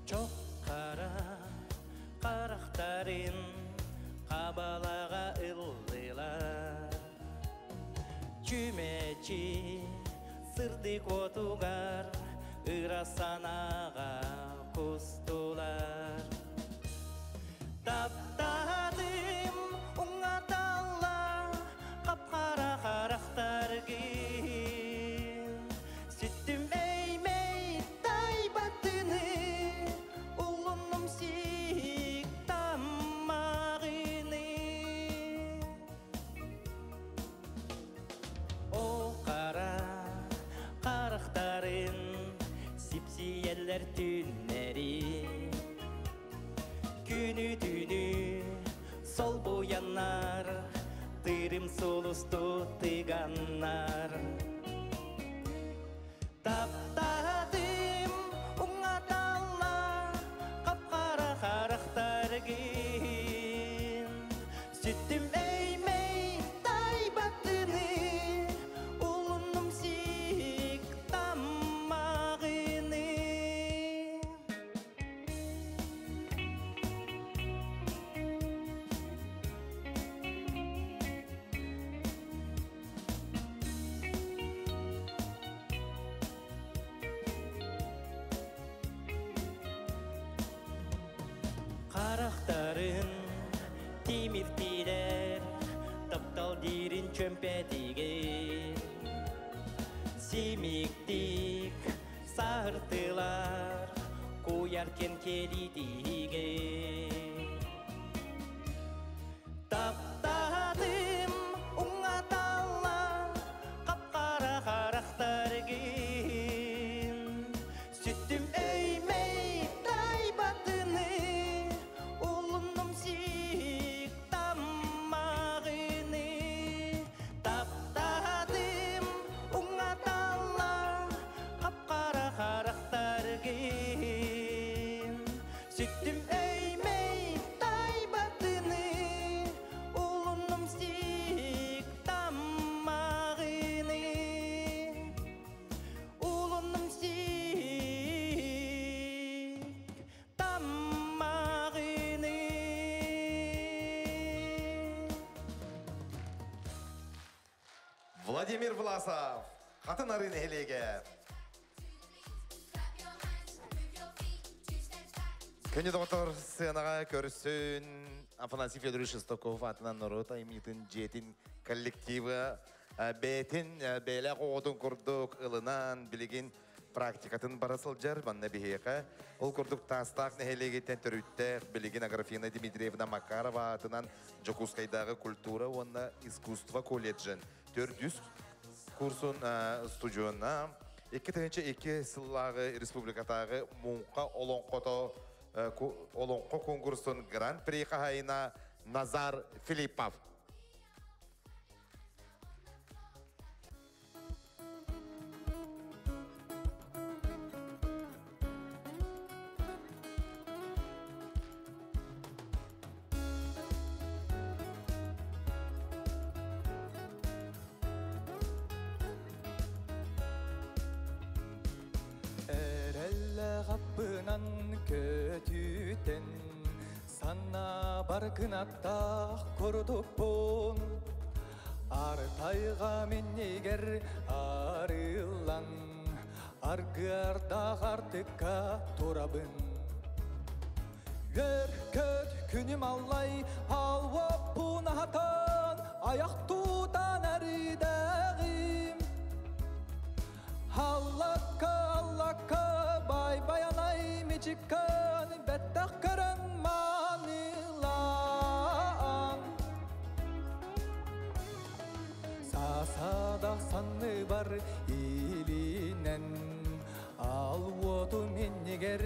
Чох хара харахтарын хабалаҕа ыллылар. Чүмэчи сырдык уотугар ыра санааҕа кустулар. Таптаатым уҥаталла хап-хара харахтаргын. Сүттүм эймэй тайбатыны улуннум сик таммаҕыны. Ол хара харахтарын сипсийэллэр түүннэри. Күнү түүнү солбуяннар, тыырым сулусту тыганнар. Таптаатым уҥаталла хап-хара харахтаргын. Сүттүм эймэй тайбатыны, улуннум сик таммаҕыны. Харахтарын тимиртилэр, таптал диирин чөмпэтигэр. Симиктик саһыртылар, куйаркен келитигер. Таптаатым уҥаталла хап-хара харахтаргын. Сүттүм өймэй тайбатыны, улуннум сик таммаҕыны. Таптаатым уҥаталла хап-хара харахтаргын. Сүттүм өймэй тайбатыны, улуннум сик таммаҕыны. Улуннум сик таммаҕыны. Владимир Власов, Хатын Арын Хелеге. Көне доктор сценаға көрсін Афанасий Федорович Шестаков атынан норуот айымньытын дьиэтин коллективы бэйэтин бэйэлээх оҕотун курдук ылынан билигин практикатын бара сылдьар манна биһиэхэ. Ол курдук Таастаах нэһилиэгиттэн төрүттээх билигин Аграфена Дмитриевна Макарова атынан Дьокуускайдааҕы культура уонна искусство колледжын төрдүс курсун студиона 2002 сыллааҕы республикатааҕы Муҥха олоҥхото олоҥхо конкурсун гран-при хаһайына Назар Филиппов. Эрэллээх аппынан көтүтэн. Манна баркынаттах курдукпун Артайға миннигер арылан Аргыардах артыкка турабын. Гөр көт күнүм аллай алуаппун ахатан Аяқ тутан әридәғим. Аллакка, аллакка, бай баянай мечиккан Бәттәх көрін манылан. Сасадақ санны бар илинен Ал оту миннигер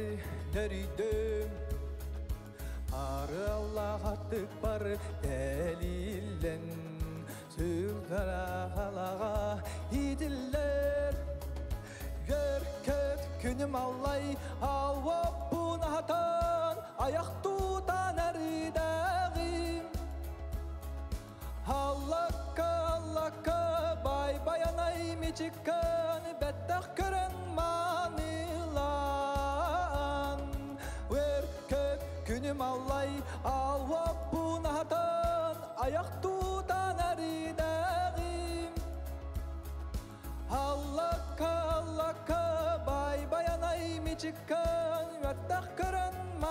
нөрүйдөм. Ары Аллах аттык бар дәлилен Сүлдара идиллер. Гөр көт күнүм аллай алуаппун ахатан Аяқ тутан әридәғим. Аллакка, аллакка, бай баянай мечиккан Бәттәх көрін манылан. Өр көт күнүм аллай алуаппун ахатан Аяқ тутан әридәғим. Аллакка, аллакка, бай баянай мечиккан Бәттәх көрін манылан.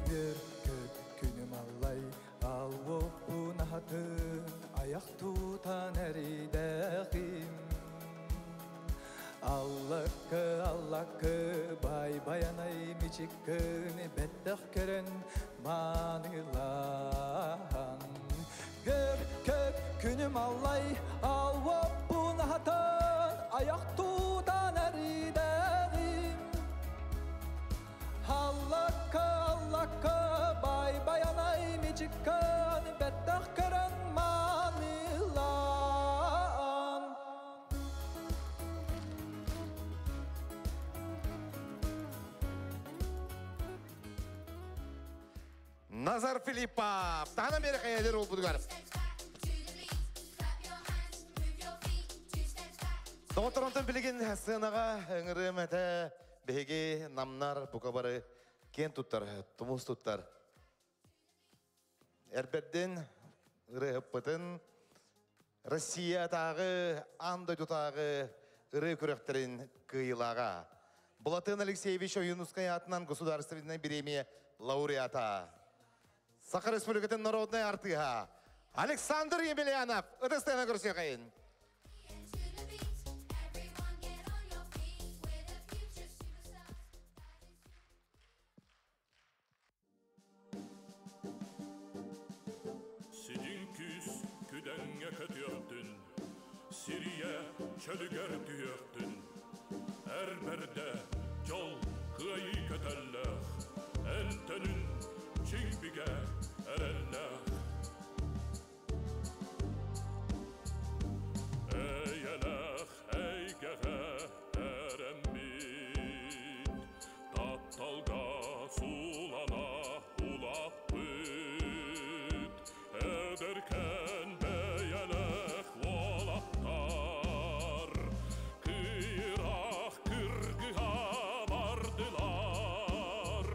Гөр көт күнүм аллай алуоппун ахатын Аяқ тутан әридәғим. Аллакка, аллакка, бай баянай мечиккін Бәттәх көрін манылан. Гөр көт күнүм аллай алуоппун ахатан Аяқ тутан әридәғим. Аллакка, аллакка, бай баянай мечиккан Бәттәх көрін манылан. Назар Филиппов. Тахана бері қайдер ол бұдығар. Доғытыронтан білеген сценаға өңірім әті беге намнар бұқабары кен туттар, тумус туттар. Әрберден ыры Россия тағы, андай тутағы ыры күректерін кыйлаға. Булатын Алексеевич Оюнускай атынан государственной премия лауреата. Саха Республикатын народной артыға. Александр Емельянов, Ыдыстайна көрсеқайын. Сидин күс күдәңе көтүөктүн, Сирия чөлүгөр түйөктүн. Әрберде жол кыайы көтөллөх, Энтөнүн чиңбиге эреллөх. Эйелэх эйгеге эрэммит, Тапталга сулана улаппыт. Эдеркен бэйэлэх уолаттар, Кыйрах кыргыга бардылар.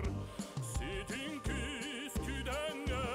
Ситин күс күдәңе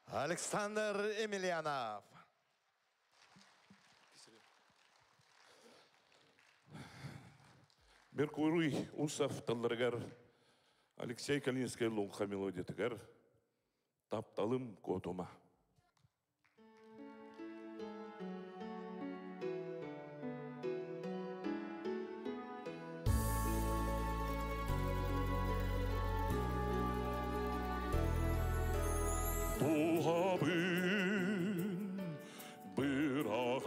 Александр Емельянов. Меркурий Усов тылларыгар Алексей Калининскай Луҥха мелодиятыгар Тапталым куотума. Дууһабын быраҕан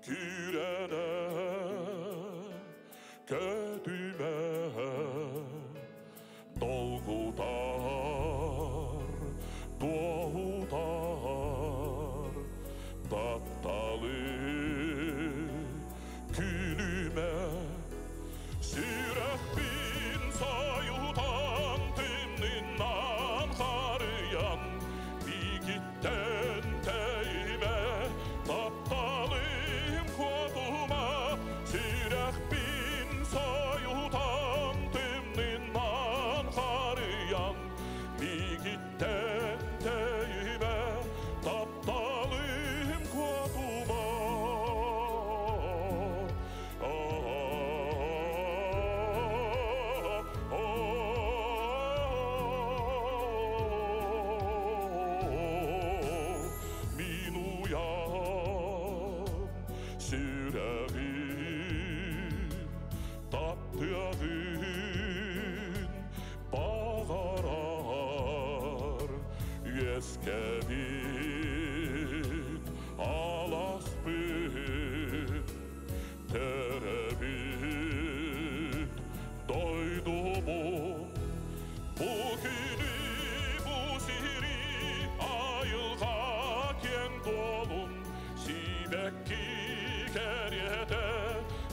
күүрэнэ көтүмэ долгутар туоһутар тапталы күлүмэ сүрэхпин сойутан тымнынан харыйан миигиттэн тэйимэ тапталым куотума сүрэхпин сойутан тымнынан харыйан миигиттэн тэйимэ тапталым куотума. Мин уйам сүрэҕим таптыаҕын баҕарар үөскэбит аласпыт төрөбүт дойдубун бу күнү бу сири айылҕа киэҥ дуолун сибэкки кэриэтэ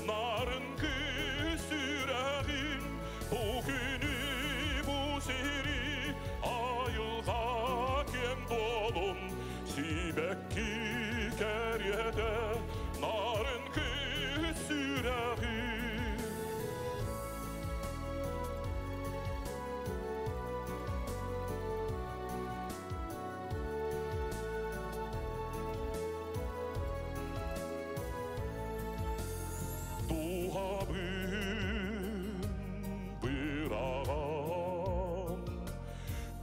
нарын күүс сүрэҕим бу күнү бу сири айылҕа киэҥ дуолун сибэкки кэриэтэ нарын күүс сүрэҕим. Дууһабын быраҕан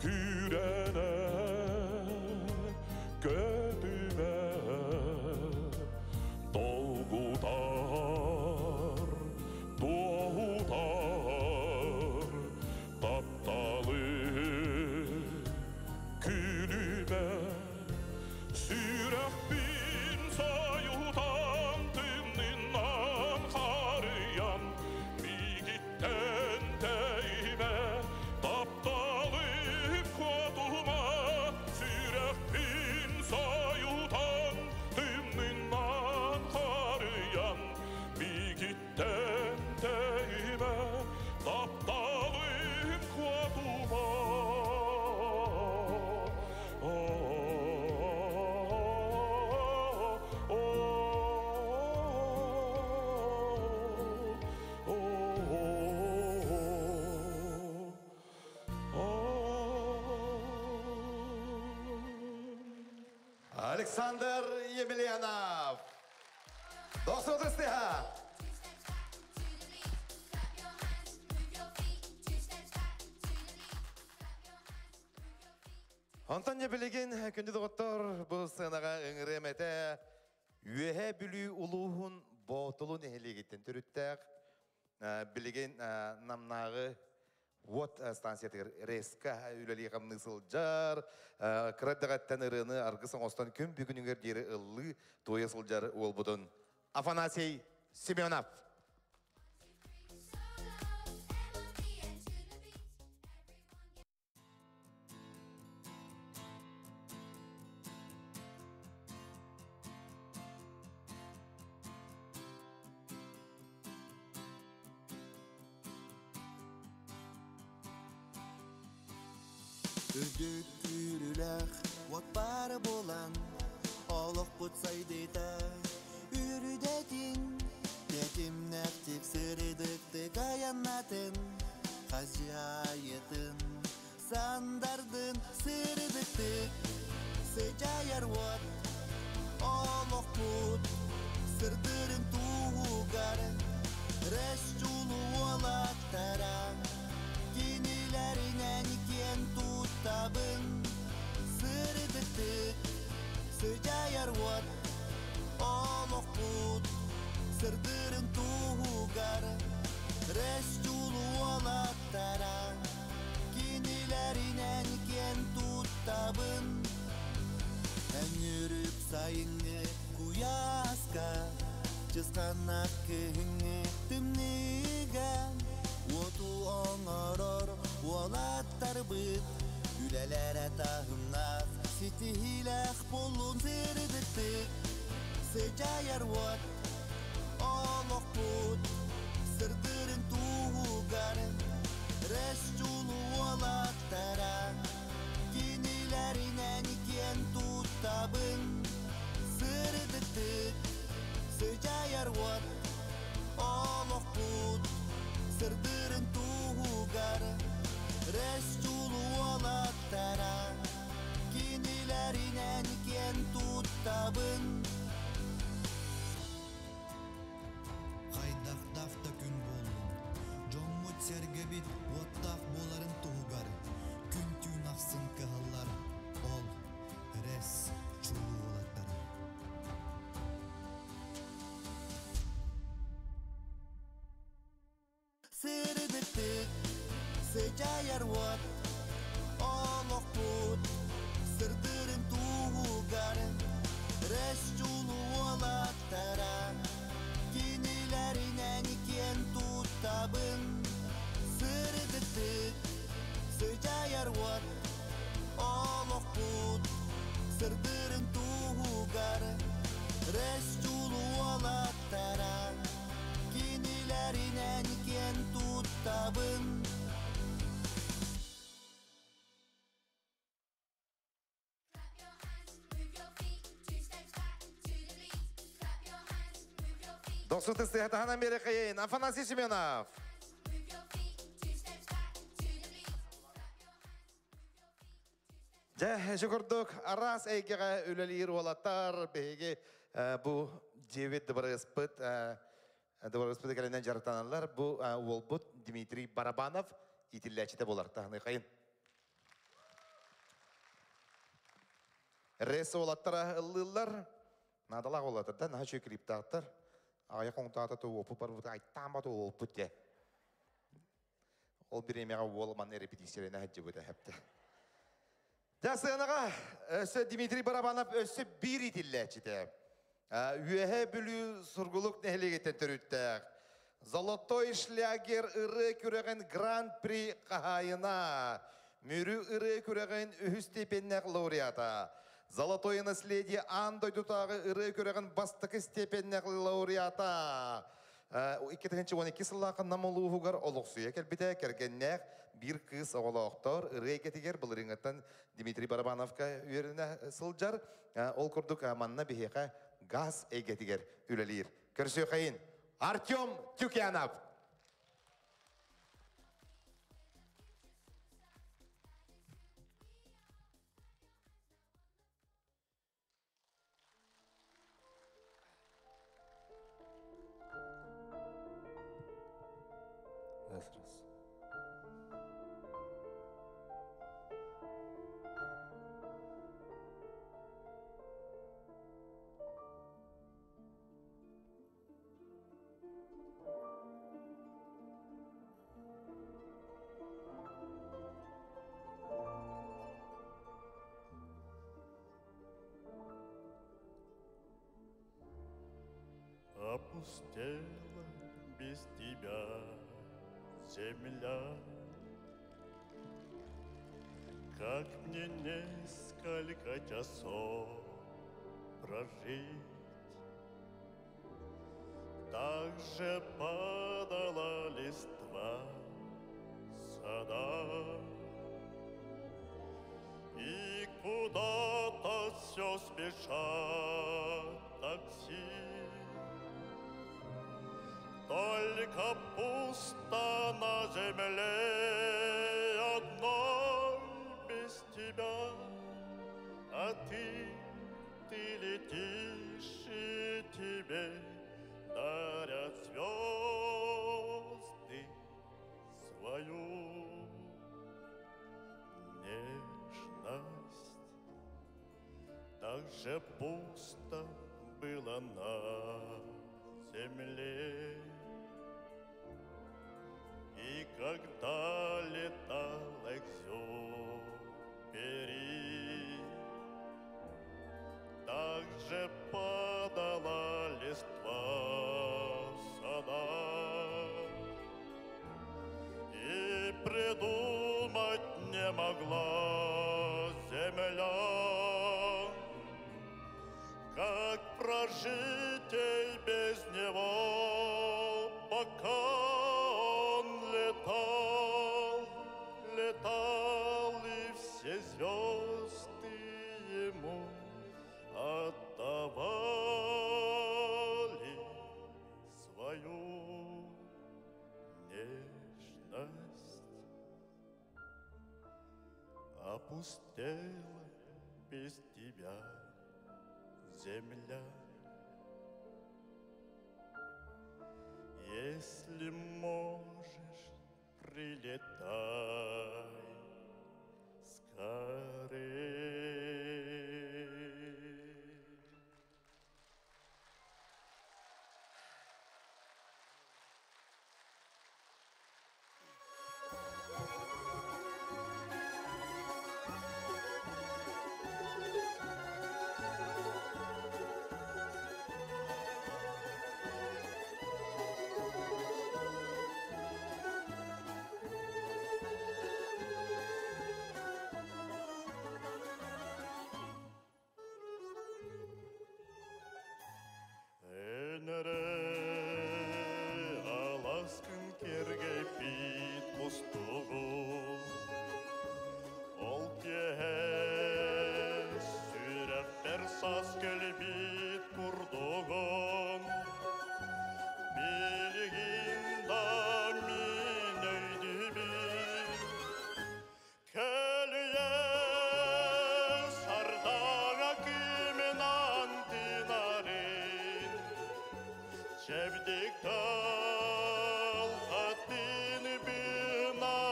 күүрэнэ көтүмэ долгутар туоһутар тапталы күлүмэ сүрэхпин сойутан тымнынан харыйан миигиттэн тэйимэ тапталым куотума сүрэхпин сойутан тымнынан харыйан миигиттэн тэйимэ тапталым куотума. Александр Емельянов. Дохсун ытыстыха. Онтон дьэ билигин күндү доҕоттор бу сценаҕа ыҥырыам этэ Үөһээ Бүлүү улууһун Боотулу нэһилиэгиттэн төрүттээх билигин Намнааҕы уот станциятыгар РЭС-ка үлэлии-хамныы сылдьар, кыра эрдэҕиттэн ырыаны аргыс оҥостон күн бүгүнүгэр диэри ыллыы туойа сылдьар уолбутун Афанасий Семенов. Үрдүк күүрүүлээх уот баара буолан, олохпут сайдыыта үрүдэтин, тэтимнэхтик сырыдыктык айаннатын, хазяйытын. Сандардын сырдыктык Сыжайар уот Олохпут Сырдырын туһугар Рэс чулуу уолаттара Кинилэринэн киэн туттабын Сырдыктык Сыжайар уот Олохпут Сырдырын туһугар Рэс чулуу уолаттара Кинилэринэн киэн туттабын Өҥүрүк сайыҥҥы куйааска Чысханнах кыһыҥҥы тымныыга Уоту оҥорор уолаттарбыт Үлэлэрэ таһымнаах ситиһиилээх буоллун сырдыктык Сыдьаайар уот олохпут Сырдырын туһугар Рэс чулуу уолаттара Кинилэринэн киэн туттабын Сырдыктык Сыдьаайар уот олохпут Сырдырын туһугар Рэс чулуу уолаттара Кинилэринэн киэн туттабын Хайдахтаах да күн буоллун, дьоммут сэргэбит уоттаах буоларын туһугар күн-түүн ахсын кыһаллар ол рэс чулуу уолаттара. Сырдыктык Сыдьаайар уот Олохпут Сырдырын туһугар Рэс чулуу уолаттара Кинилэринэн киэн туттабын Сырдыктык Сыдьаайар уот Олохпут Сырдырын туһугар Рэс чулуу уолаттара Кинилэринэн киэн туттабын Дохсун тыстыһатаһынан бери кайын Афанасий Семенов. Дьэ, һэ курдук араас эйгэҕэ үлэлиир уолаттар биһиги бу дьиэбит дыбарыаспыт дыбарыаспыт кэлинэн дьарыктаналлар. Бу уолбут Дмитрий Барабанов иитиллээччитэ буолар. Таһыныхайын. Рес уолаттара ыллыыллар. Наадалаах уолаттар да, наһаа үчүгэй клиптаахтар. Аҕыйах хоҥтаата туоппут барбыт, айтаамат уолпут дьэ. Ол бириэмэҕэ уол манна репетициялана сылдьыбыта хэптэ. Дьэ, сыанаҕа өссө Дмитрий Барабанов өссө биир иитиллээччитэ. Үөһээ Бүлүү Сургулук нэһилиэгиттэн төрүттээх Золотой шлягер ырыа күрэҕин Гран-при хаһаайына, Мүрү ырыа күрэҕин үһүс степеннээх лауреата, Золотое наследие аан дойдутааҕы ырыа күрэҕин бастакы степеннээх лауреата, 2012 сыллаахха Нам улууһугар олохсуйа кэлбитэ кэргэннээх биир кыыс оҕолоохтор ырыа эйгэтигэр былырыыҥҥыттан Дмитрий Барабановка үөрэнэ сылдьар. Ол курдук манна биһиэхэ газ эйгэтигэр үлэлиир. Көрсүөххэйин Артем Тюкянов. Раз, раз. Опустела без тебя земля. Как мне несколько часов прожить, Так же падала листва сада. И куда-то все спешат такси. Только пусто на земле одной. же пусто было на земле. И когда летал Экзюпери, так же падала листва в садах, и придумать не могла земля, как прожить ей без него, пока он летал, летал, и все звезды ему отдавали свою нежность. Опустела без тебя земля. Если можешь, прилетай скорей. Энере аласкын кергей пит кустугу, Ол кеhe сүрәфтер сас келбит курдугун, Билигин да мин өйдүбүн, Көлүйе сардага кимин антинарын, Чебдик тал хаттын бинанылырын,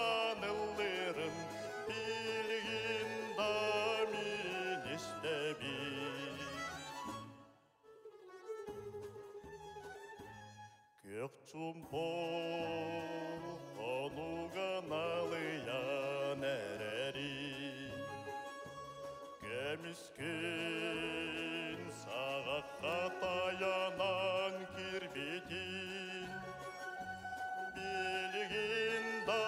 Билигин да мин истебин. Көк чумпол хонуга налыян эрери, Көмүскүн сағаққа таянан кирбитин, Билигин да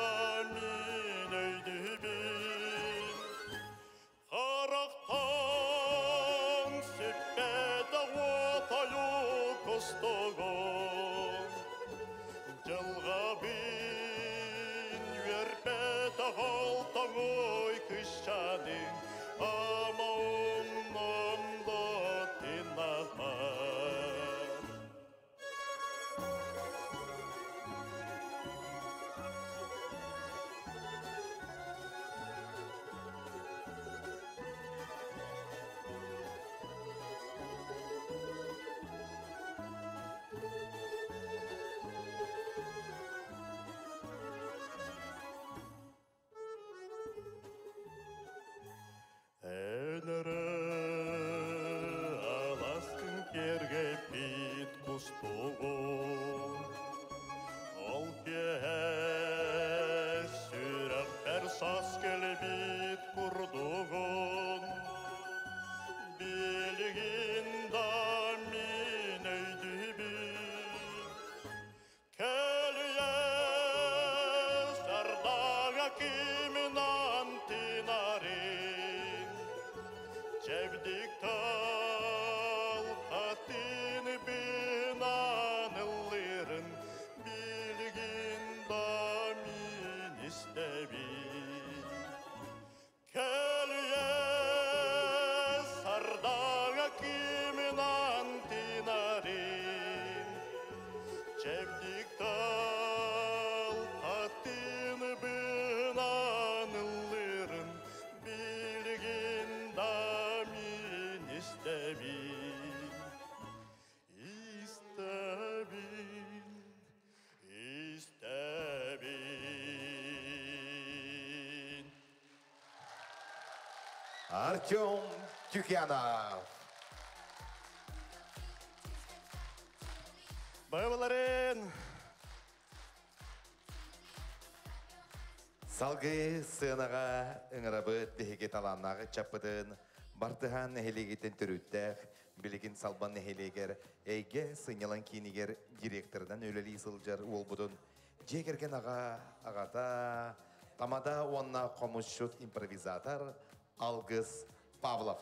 мин өйдүбүн, Характан сүппет отаю костогон, Жылға бин верпет ой кышчанын, Амаумно Артем Тюкянов. Бабаларын! Салгыы сыанаҕа ыҥырабыт биһиги талааннаах ыччаппытын Бартыһаан нэһилиэгиттэн төрүттээх, билигин Салбан нэһилиэгэр Эйгэ сынньалаҥ киинигэр директорынан үлэлии сылдьар уолбутун дьиэ кэргэн аҕа, аҕата, тамада уонна хомусчут импровизатор Алгыс Павлов.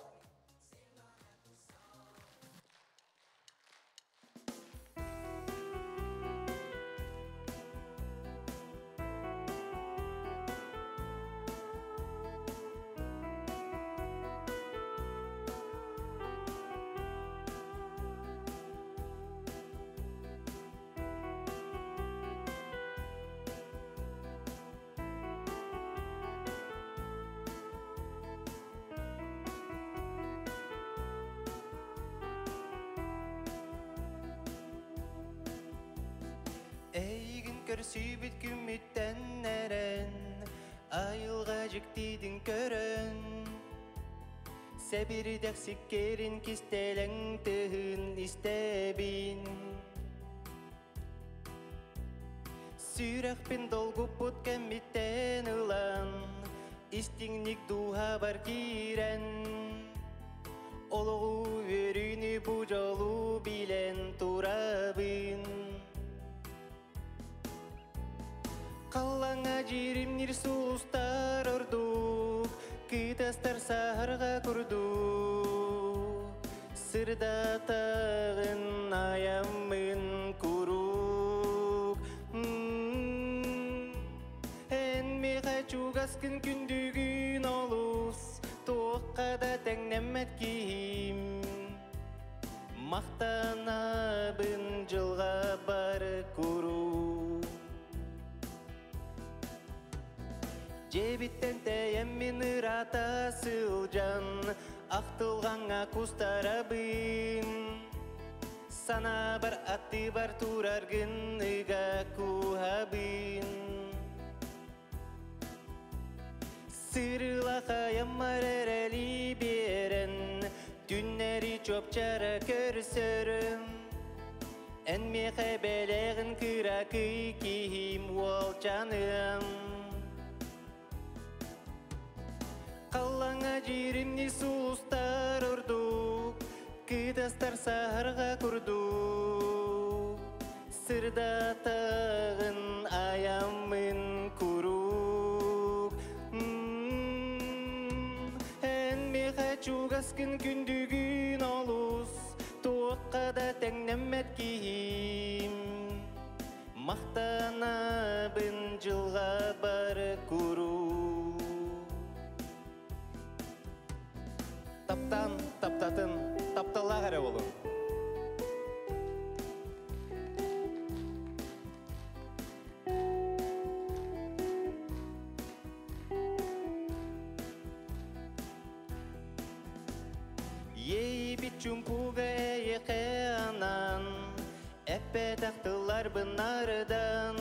Эйигин көрсүүбүт күммүттэн эрэн, айылҕа дьиктитин көрөн, Сэбирдэх сиккиэрин кистэлэҥ тыһын истэбин. Сүрэхпин долгуппут кэммиттэн ылан, истиҥник дууһабар киирэн, Олоҕу үөрүүнү бу дьолу билэн турабын. Халлаҥҥа дьиримниир сулустар ордук, кытастар саһарҕа курдук. Сырдатаҕын айаммын куруук. Эн миэхэ чугаскын күндүгүн олус, туохха да тэҥнэммэт киһим. Махтанабын дьылҕа бары куруук. Дьиэбиттэн тэйэммин ыраата сылдьан, ахтылҕаҥҥа кустарабын. Санаабар аттыбар тураргын ыга кууһабын. Сырыла хайаммар эрэли биэрэн, түннэри чуопчара көрсөрүм. Эн миэхэ бэлэҕин кыракый киһим уолчаным. Халлаҥҥа дьиримни сулустар ордук, кытастар саһарҕа курдук. Сырдатаҕын айаммын куруук. Эн миэхэ чугаскын күндүгүн олус, туохха да тэҥнэммэт киһим. Махтанабын дьылҕа бары куруук. Таптаан, таптатын, тапталлаах эрэ болун. Иэйбит чумпуга эйиэхэ анаан, эппэтэх тылларбын нарыдан,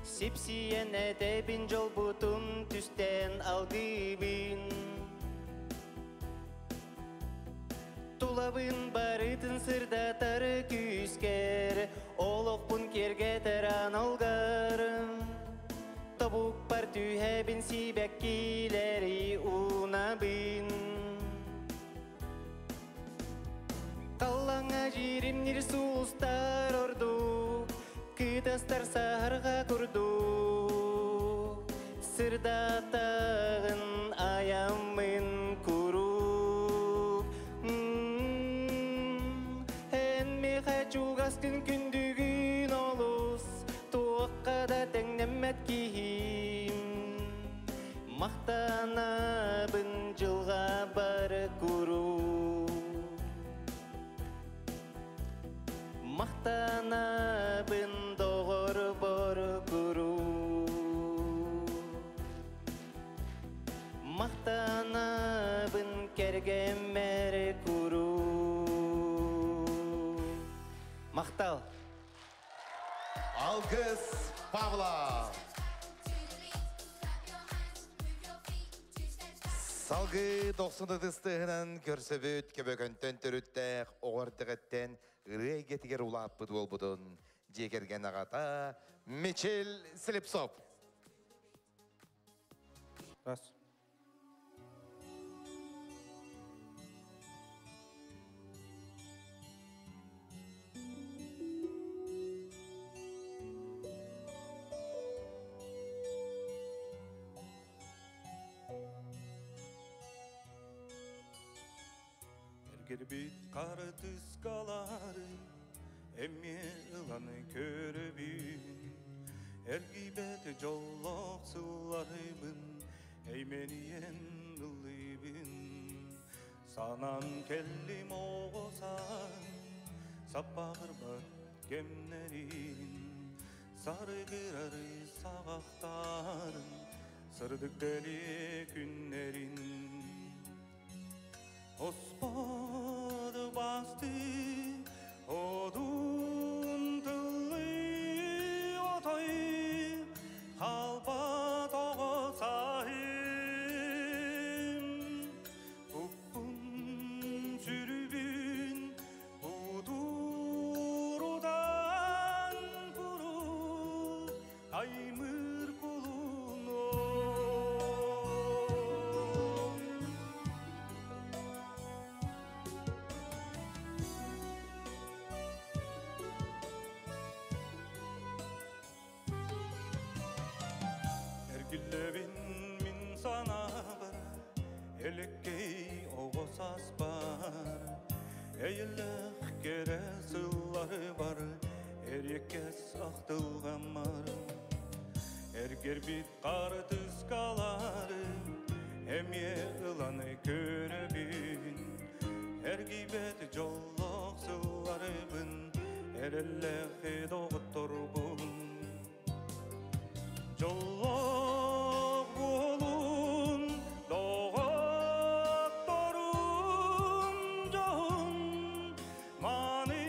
Сипсийэн этэбин дьолбутун түстээн алгыыбын. Тулабын барытын сырдатар күүскэр, олохпун киэргэтэр аналгар. Тобукпар түһэбин сибэккилэри уунабын. Халлаҥҥа дьиримниир сулустар ордук, кытастар саһарҕа курдук. Сырдатаҕын айаммын куруук. Эн миэхэ чугаскын күндүгүн олус, туохха да тэҥнэммэт киһим. Махтанабын дьылҕа бары куруук. Махтанабын доҕорбор куруук. Махтанабын кэргэммэр куруук. Махтал. Алгыс Павлов. Салгыы дохсун ытыстыһынан көрсөбүт көбөкөнтөн төрүттээх оҕо эрдэҕиттэн ырыа эйгэтигэр улааппыт уолбутун дьиэ кэргэн аҕата Мичил Слепцов. Раз. Эргэрбит хаартыскалары эмиэ ылан көрөбүн. Эргийбэт дьоллоох сылларыбын эймэнийэн ыллыыбын. Санаан кэллим оҕо сааһым саппаҕырбат кэмнэрин. Сарыгырары саҕахтарын сырдык бэлиэ күннэрин. Осподу басты одун тыллы отой халбат оҕо саһым. Уппун сүрүбүн удурутан куру аймыр кулуну. Эргиллэбин мин санаабар, элеккей оҕо сааспар, эйэлээх кэрэ сыллары бар, эриэккэс ахтылҕаммар. Эргэрбит хаартыскалары эмиэ ылан көрөбүн. Эргийбэт дьоллоох сылларыбын, эрэллээх доҕотторбун. Дьоллоох буолун доҕотторум дьоһун маны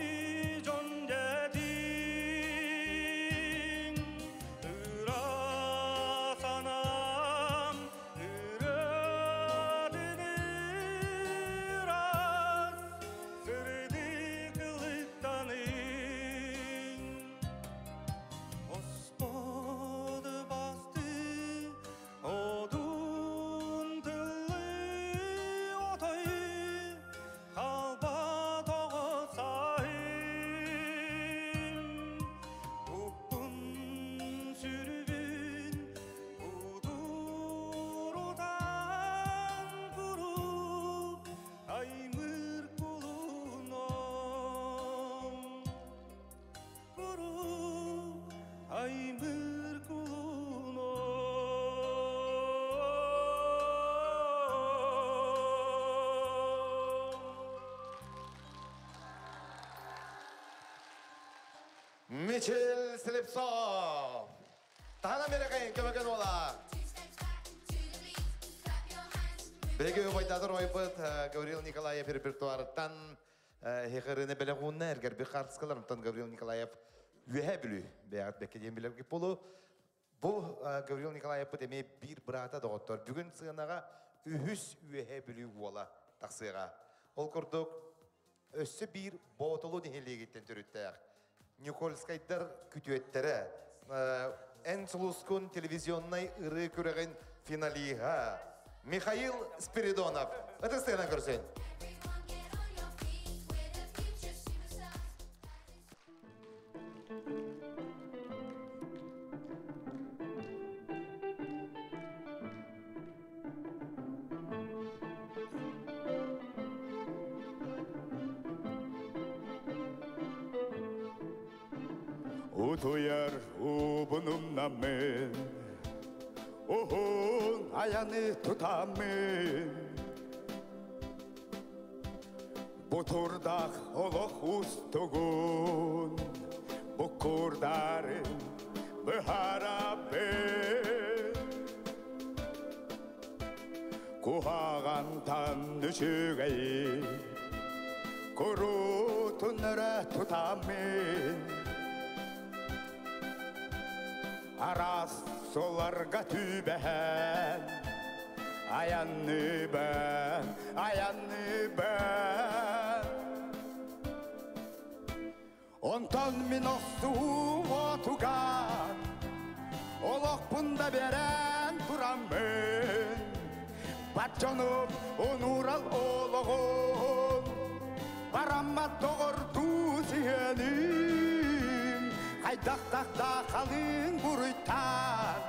дьон дэтин. Ыра санаам ырыатын ыраас сырдык ылыктанын. Осподу басты одун тыллы отой халбат оҕо сааһым. Уппун сүрүбүн удурутан курук аймыр кулуном. Курук аймыр кулуном. Мичил Слепцов. Тахана мерекайын көмөкөн ола. Беги убайдадыр ойбыт Гаврил Николаев репертуарыттан хехырыны белегунна эргерби хартыскалар онтон Гаврил Николаев үөһэ бүлүү бэйэҕит бэккэ диэн билэргит болу. Бу Гаврил Николаев эме бир брата доҕоттор. Бүгүн сыанаҕа үһүс үөһэ бүлүү буола тахсыаҕа. Ол курдук өссө биир боотулу нэһилиэгиттэн төрүттээх Никольскайдар күтүөттэрэ Эн сулускун телевизионнай ырыы күрэҕин финалиһа Михаил Спиридонов. Ытыстыгынан көрсүн. Утуйар уубунумнаммын, уһун айаны тутаммын. Бутурдах олох устугун, буккурдарын быһарабын. Куһаҕантан үчүгэй, курутун өрө тутаммын. Араас суларга түбэһэн, Ayanlı ben, ayanlı ben. Ondan min охсуу отугар, Олохпун да берен тураммын. Батчонум онурал ологон, Барамма доҕордуу сиһэним. Хайдах-тахта халыҥ буруйтан,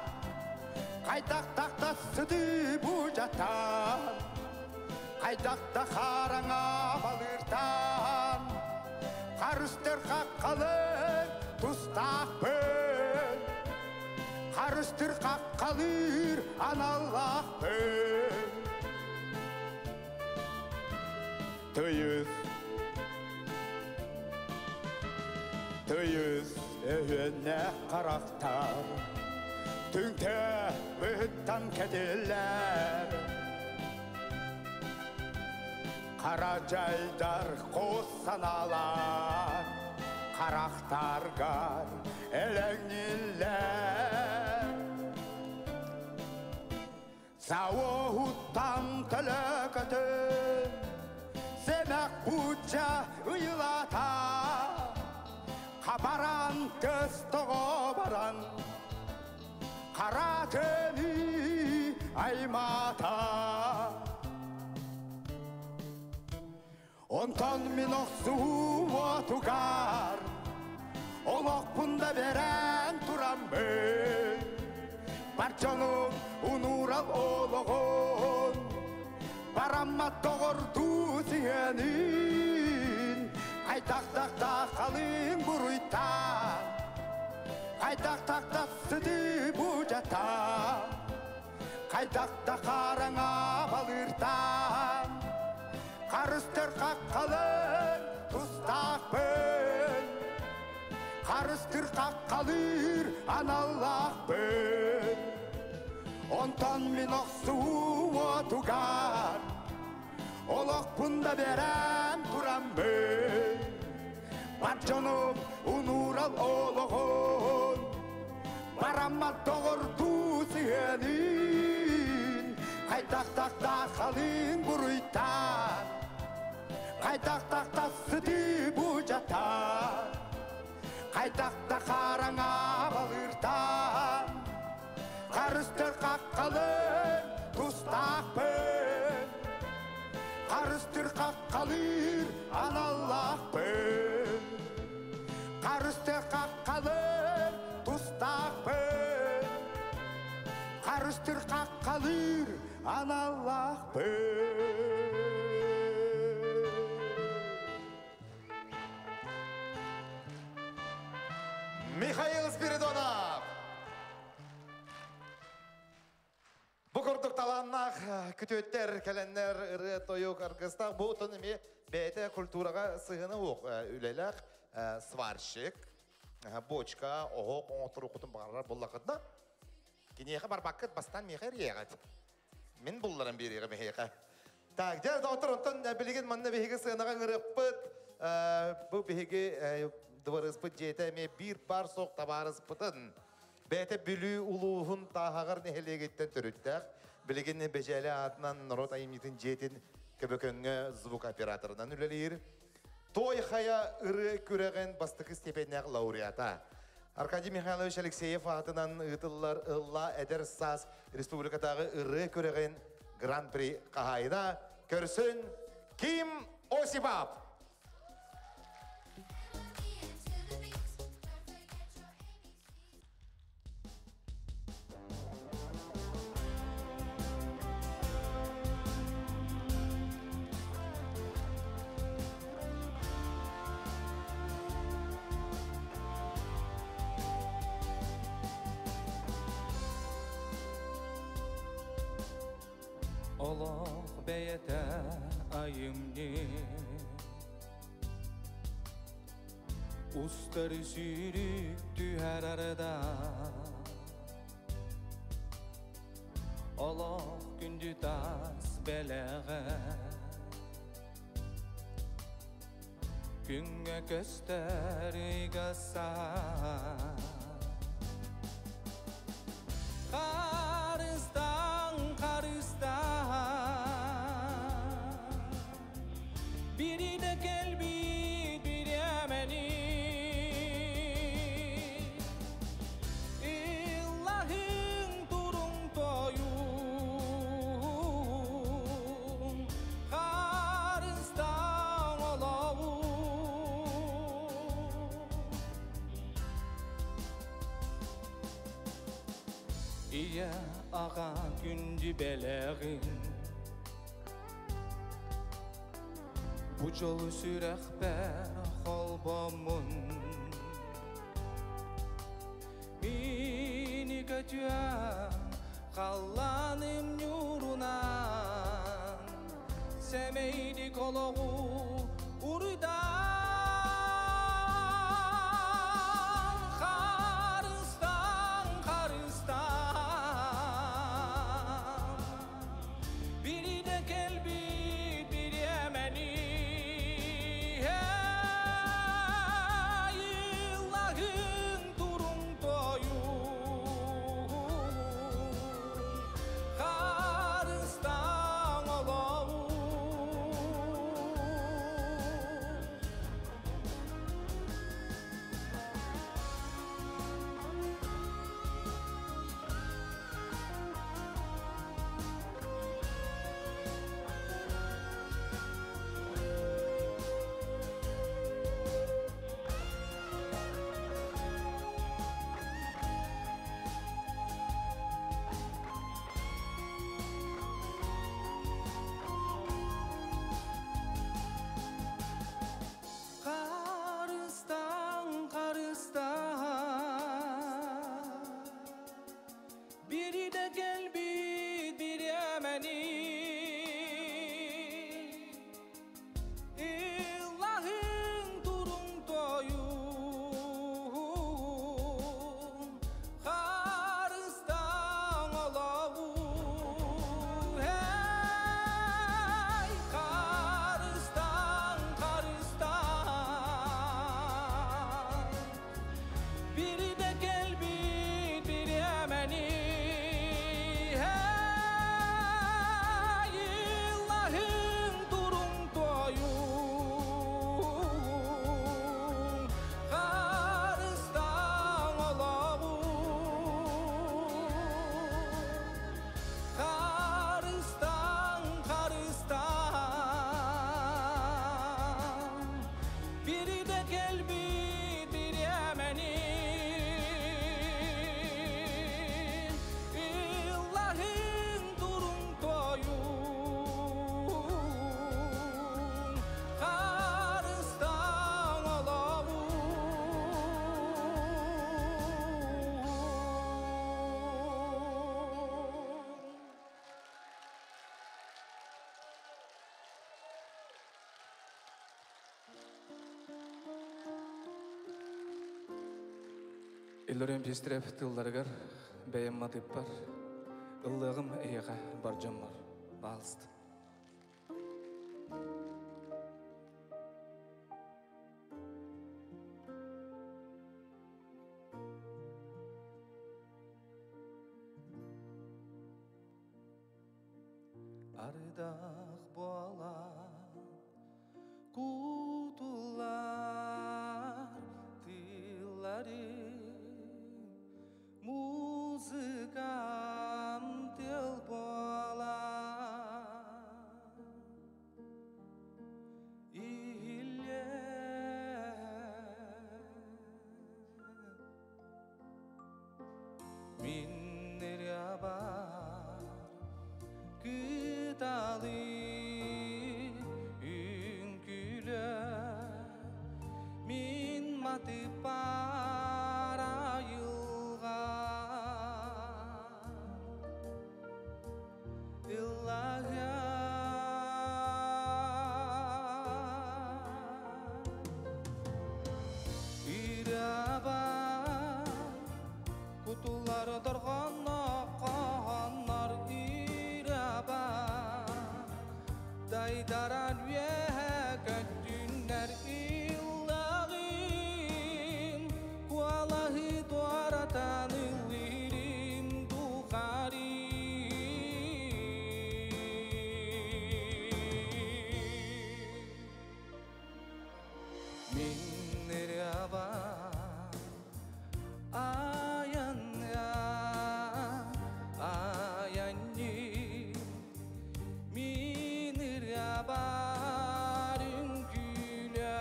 Хайдах-тахта сыды бужатан, Хайдах-та хараҥа балыыртан, Харыстыр хаққалыр тустаахпын, Харыстыр хаққалыр аналлаахпын. Тыйыс, тыйыс өһүөннэ харахтар, Түҥтэ быһыттан кэтиллэр. Каражайдар қос саналар, Харахтаргар элеңниллер. Сауыттан төлөкөтөн, Семек буча ыйылата, Хабаран көстого баран, Каратыны аймата. Онтон мин охсуу отугар, Олохпун да берен тураммын. Барчонум унурал ологон, Барамма доҕордуу сиһэнин. Хайдах-тахта халыҥ буруйтан, Хайдах-тахта сыды бужатан, Хайдах-та хараҥа балыыртан, Харыстыр хаққалыр тустаахпын, Харыстыр хаққалыр аналлаахпын. Онтон мин охсуу отугар, Олохпун да берен тураммын. Барчонум унурал ологон, Барамма доҕордуу сиһэнин. Хайдах-тахта халыҥ буруйтан, Хайдах-тахта сыты бужатан, Хайдах-та хараҥа балыыртан, Харыстыр хаққалыр тустаахпын, Харыстыр хаққалыр аналлаахпын. Харыстыр хаққалыр тустаахпын, Харыстыр хаққалыр аналлаахпын. Михаил Спиридонов! Бу курдук талааннаах күтүөттэр, кэлэннэр, ырыа тойук аргыстаах бу отон эми бэйэтэ культураҕа сыһыана уох үлэлээх сварщик, бочка, оһох оҥотторуоххутун баҕарар буоллаххытына, киниэхэ барбаккыт бастаан миэхэ эрийэҕит. Мин булларан биэриэҕим эһиэхэ. Так, дьэ, доҕоттор, онтон билигин манна биһиги сыанаҕа ыҥырыппыт, бу биһиги дыбарыспыт дьиэтэ эмиэ биир паар суох табаарыспытын, бэйэтэ Бүлүү улууһун Тааһаҕар нэһилиэгиттэн төрүттээх, билигин Бэдьээлэ аатынан норуот айымньытын дьиэтин Көбөкөҥҥө звукооператорынан үлэлиир. Той хайа ырыа күрэҕин бастакы степеннээх лауреата. Аркадий Михайлович Алексеев аатынан ыытыллар Ылла эдэр саас республикатааҕы ырыа күрэҕин гран-при хаһаайына көрсүн Ким Осипов! Олох бэйэтэ айымньы Устар сүүрүк түһэр арда Олох күндү тас бэлэҕэ Күҥҥэ көстөр ыйга Харыстаан, харыстаан. Ия аға күнді бәләғін Бу жолу сүрәхпәр холбомун Мини көтүәм қалланым нурунан Сәмейді колоғу урыдан Харыстан, харыстан Biri de kelbi, biri emeli Hey, Allah'ın durun toyun Харыстан олоğun. Харыстан, харыстан Biri de gelbit, biri emeni Allah'ın durun toyun Харыстан олоğun Hey, харыстан, харыстан Biri de gelbit, biri emeni Hey, Allah'ın durun toyun Харыстан олоğun Харыстан, харыстан Biri de gelbit, biri emeni Allah'ın durun toyun Харыстан олоğun. Иллөрен пестереп тылларыгар бэйэм матыппар. Ыллыгым эйэҕэ баржаммар. Баалыст. Ардах бола кутулар тыллары музыкам тыл бола Илле Миннер бар Кыталы үңкүлө Мин матып бар айылға Иллаһа Ираба Кутулар доргонно кохоннор ираба Дайдаран үеһэ көттүннэр иллагым Куалаһы туаратан ыллырым тухари Миннер Аянна аянни Минир абарын күлә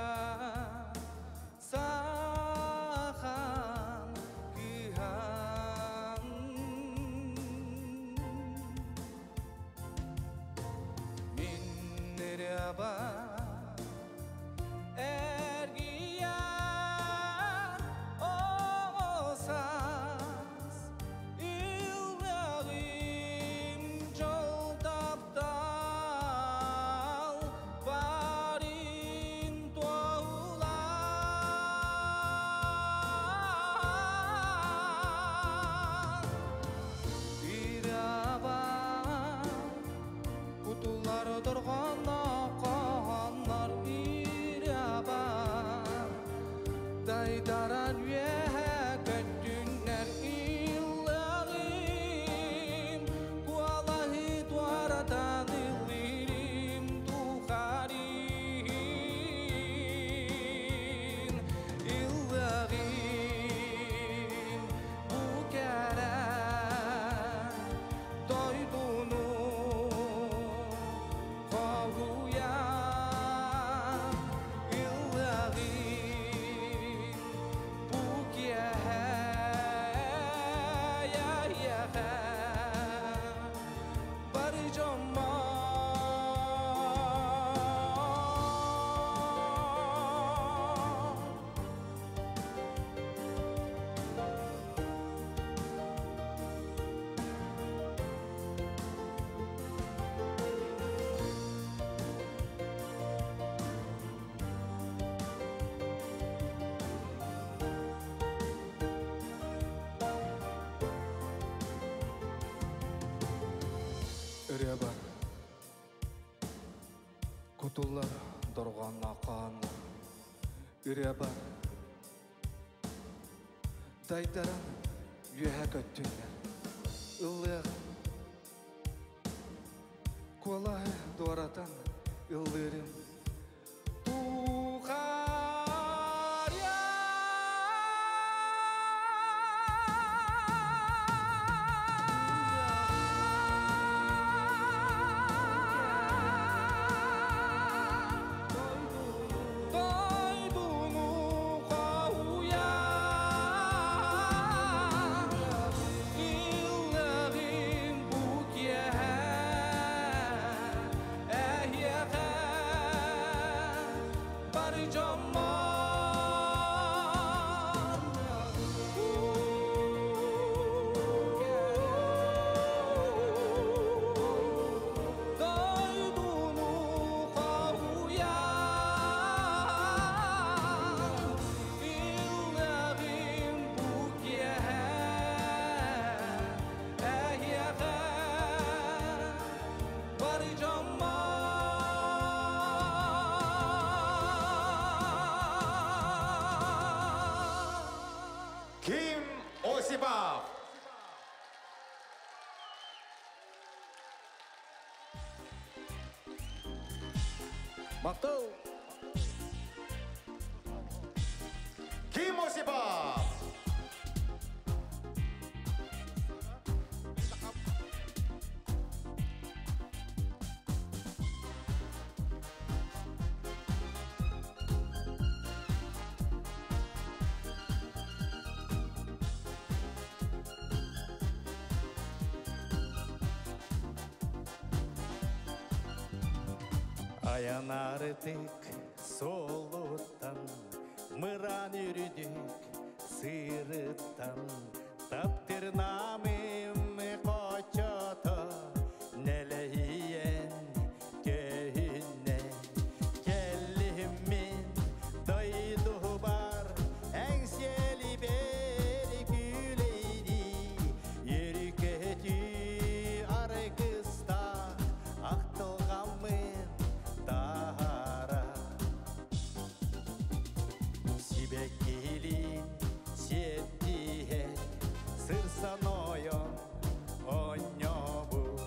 Сахан кыхан. Ырыаба эргийэр оҕо саас Ыллыаҕым дьол таптал баарын туоһулаан Ырыаба кутуллар дорҕоонноох хоһооннор Ырыаба дайдаран үөһэ көттүннэр Ыллыаҕым куолаһы туоратан ыллыырым тухарын Ыллыаҕым бу кэрэ дойдуну хоһуйан Ыллыаҕым бу киэһэ эйиэхэ бар дьоммор. Ырыаба кутуллар дорҕоонноох хоһооннор Ырыаба дайдаран үөһэ көттүннэр Ыллыаҕым куолаһы дуоратан ыллыырым Дойдуну хоһуйан Ыллыаҕым бу киэһэ эйиэхэ бар дьоммор. Дойдуну хоһуйан Ыллыаҕым бу киэһэ эйиэхэ бар дьоммор. Ким Осипов! Махтал! Ким Осипов! Аянарытык солуттан, мыран үрдүк сырыттан, таптырнамым хочото, нэлэһийэн көһүннэ. Кэллиммин дойдубар, эҥсиэли бэри күлэйди, өрүкөтү аргыста, ахтылҕаммын таһара. Сибэккилин сиэттиһэн, сырсан ойон онньобут.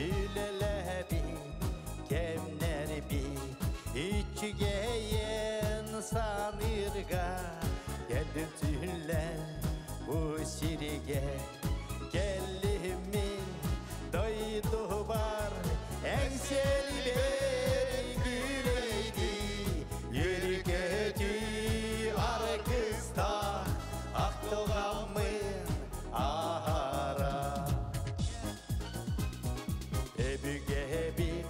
Үлелеби кемнерби Içgeyen sanırga Geldim tülle bu sirge Gellimin doydu var Enseli bir güleydi Yürgötü arkısta Aktoğamın ahara Ebüge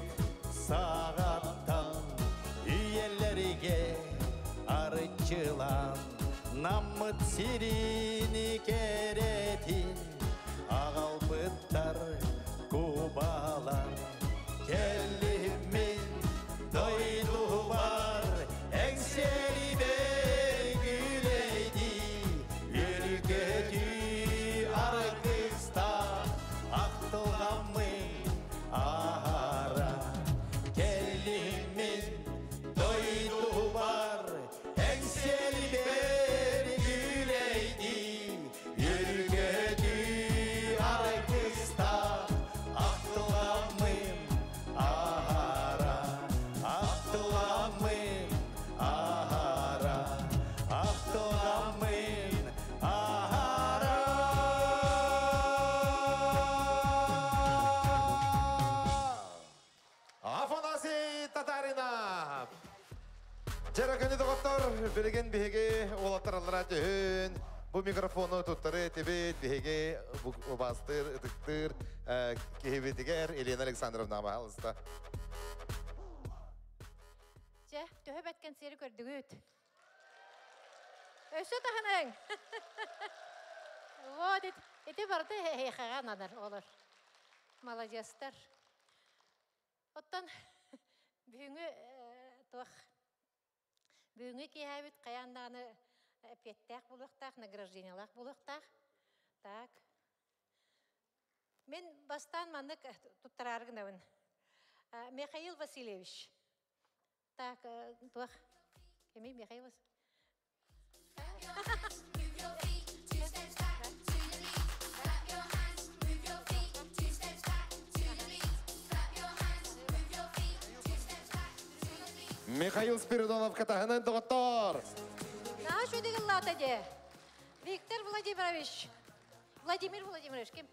sağattan Üyelerge arıçılan Namıt sirini keretin Ağalbıttar kubalar Kellimin doydu var Enseli bir güleydi Yürgötü arkısta Aktılgamın ahara Kellimin doydu var Enseli bir güleydi Yürgötü arkısta Aktılgamın ahara Aktılgamın ahara Aktılgamın ahara Афанасий Татарина! Жара көні доғыттар, білген бігі олаттаралара түйін, бу микрофону туттары тебет, бігі убастыр, ытыктыр, кехебетигер Елена Александровна бағалыста. Жә, төһө бәткән сери көрдүгүт. Өсө таханаң. Вот, ити барды хейхага надар олар. Молодецтар. Оттан бүгүнгү туох бүгүнгү киһэбит каяндааны петтээх булуохтаах, награждениялаах булуохтаах. Так. Мен бастан маннык туттарааргынабын. Михаил Васильевич. Так, туох. Кеми Михаил Васильевич? Михаил Спиридонов катаханын доғыттар. Наша дигыллата де. Виктор Владимирович. Владимир Владимирович, ким?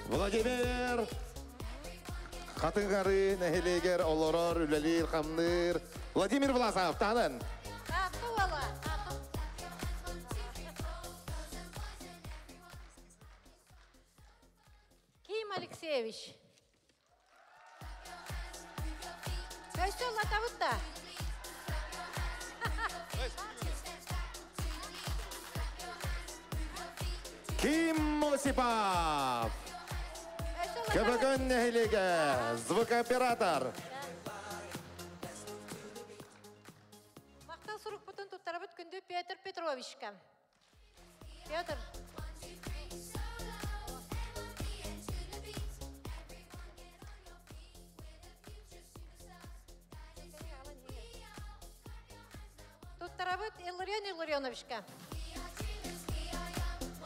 Владимир! Қатыңғары нәхелегер олорор, үлелер, қамныр. Владимир Власов, тағанын. Атты ола. Ким Алексеевич. Өстө латабыт да. Ким Осипов! Көбөгөн нәхелеге, звукооператор. Мақтал сурук бутун туттарабыт күндү Петр Петровичка. Петр. Туттарабыт Илларион Илларионовичка.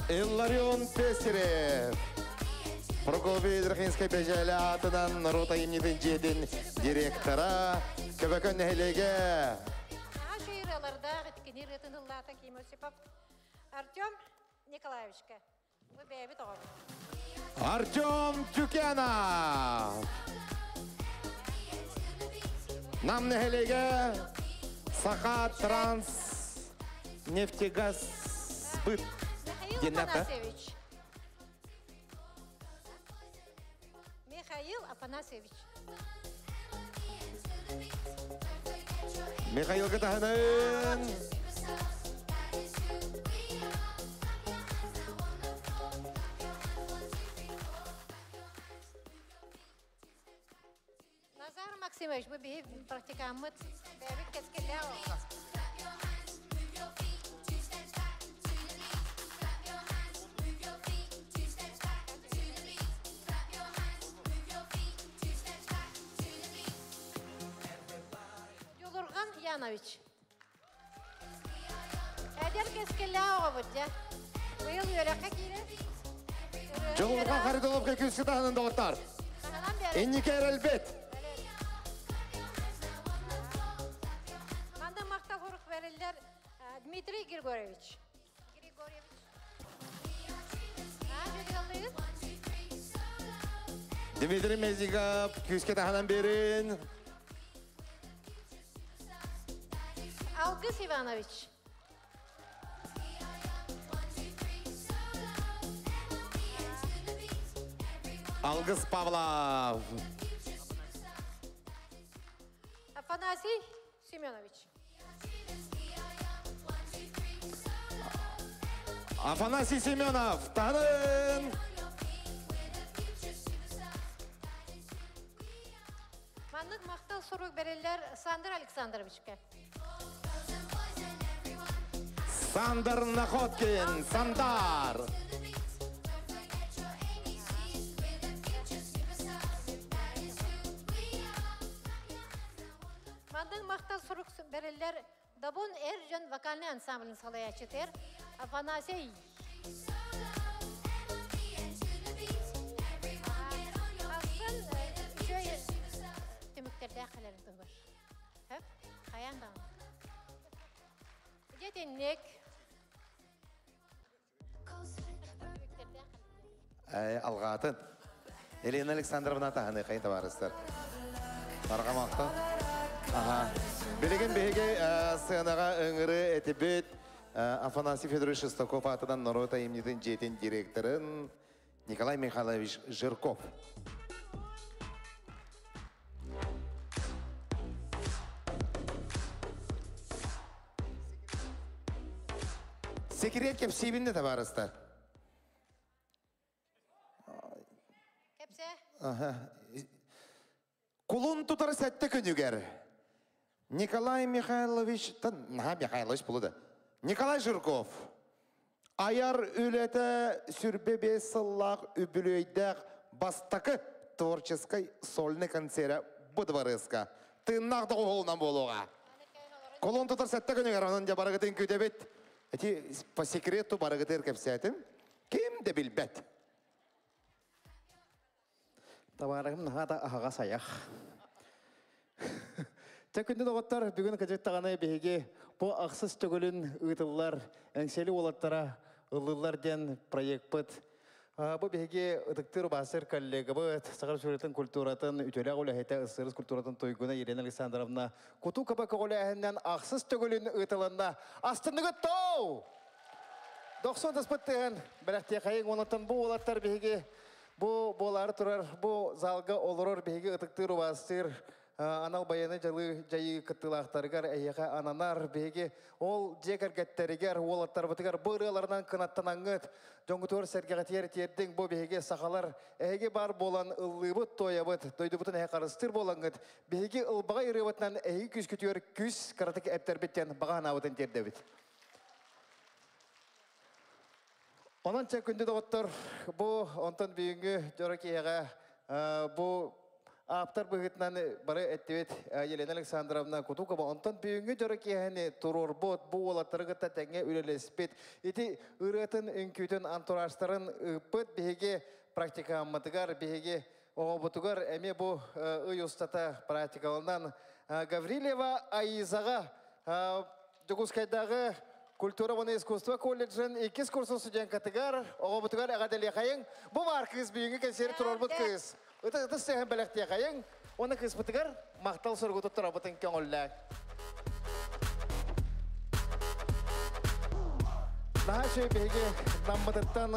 Илларион Пестерев. Прокопий Драхинский бежелі атынан Рота имнетін жедін директора. Көбөкөн нәхелеге. Аша ираларда иткенир ытыныллата Ким Осипов. Артем Николаевичка. Вы бэби тоҕор. Артем Тюкянов. Нам нәхелеге Саха Транс Нефтегаз Сбыт. Михаил Денната. Афанасьевич. Михаил Афанасьевич. Михаил Катаханын. Назар Максимович, бу биһи практикаммыт. Бэбит кэскеллээх оҕо. Юлурган Янович. Эдер кэскеллээх оҕобут дьэ. Быйыл үөрэххэ киирэр. Жолурга Харитоновка күскү таһынын доҕоттор. Инники эрэлбит. Манда мақтал хурук берилер Дмитрий Григорьевич. Григорьевич. Дмитрий Мезиков күскө таһынан берин. Алгыс Иванович. Алгыс Павлов. Афанасий Семенович. Афанасий Семенов. Таһынын. Маннык мақтал сурук берилер Сандр Александровичке. Сандр Находкин. Сандар. Маннык мақтал сурук берилер Дабон Эржан вокальный ансамблын салаячытыр Афанасий. Асын жөй түмүктерде қаларын тугар. Хөп, хаян да. Жетеннек. Алғатын. Елена Александровна таһыны қайын табарыстар. Барғамақта. Ага. Билеген беге сценаға өңірі этибит Афанасий Федорович Шестаков атынан Норота имнитин жетин директорын Николай Михайлович Жирков. Секрет кепсибинде табарыстар. Кепсе. Ага. Кулун тутар сәтті күнігер. Николай Михайлович, на Михайлович болады. Николай Жирков. Аяр үлеті сүрбе сыллақ үбілөйдәқ бастакы творческой сольный концері бұдварыска. Тыннақ қолынан болуға. Кулун тутар сәтті күнігер, onun да барығытын күдебет. Эти по секрету барығытыр кепсәтім. Ким де билбет. Табарым нахата ахаға саяқ. Тәкүнді доғыттар бүгін кажеттағаны беге бұ ақсыз төгілін ұйтылар, әңселі олаттара ылылар ден проект бұд. Бұ беге ұдықтыр басыр коллега бұд, сағар суретін культуратын, үтелі ағулы ысырыз культуратын тойгуна Елена Александровна Куту каба көғілі ақсыз төгілін ұйтылында астындығы тау! 90 таспыттығын бірәқте қайың онытын бұ олаттар беге Бу болары турар, бу залга олорор биһиги ытыктыр убастыр анал баяны жылы жайы кыттылаактарыгар эйэхэ ананар биһиги ол жекергеттеригер уолаттарбытыгар бырыаларынан кынаттанаңыт жоңгутуор сергегатиер тиердиң бу биһиги сахалар эһиги бар болан ыллыыбыт тоябыт дойдубутун эһэ карыстыр болаңыт биһиги ылбага ырыыбытынан эһиги күскүтүөр күс каратык эптербиттен баганаабытын тердебит. Онон күнді доғыттыр, бұ онтон бүгінгі жорокияға бұ аптар бұғытынан бары әттебет Елена Александровна Кутукова. Онтон бүгінгі жорокияны турор бот, бұ олаттырғытта тәңе үлелеспет. Ити ырытын, үңкүтін, антуражтарын ыппыт биһиги практика амматыгар, биһиги оғобутугар, әме бұ ый устата практикалынан Гаврилева Аизаға Жогускайдағы Культура вона искусство колледжин иккис курсын студенткатыгар, оғобутугар ағадали қайың. Бұ бар кыз бүйінгі консерт турорбут кыз. Ыты сәхін бәләкте қайың. Оны кыз бұтыгар мақтал сұргуту тұрабытын көңіллә. Наха шөй бейге намбытыттан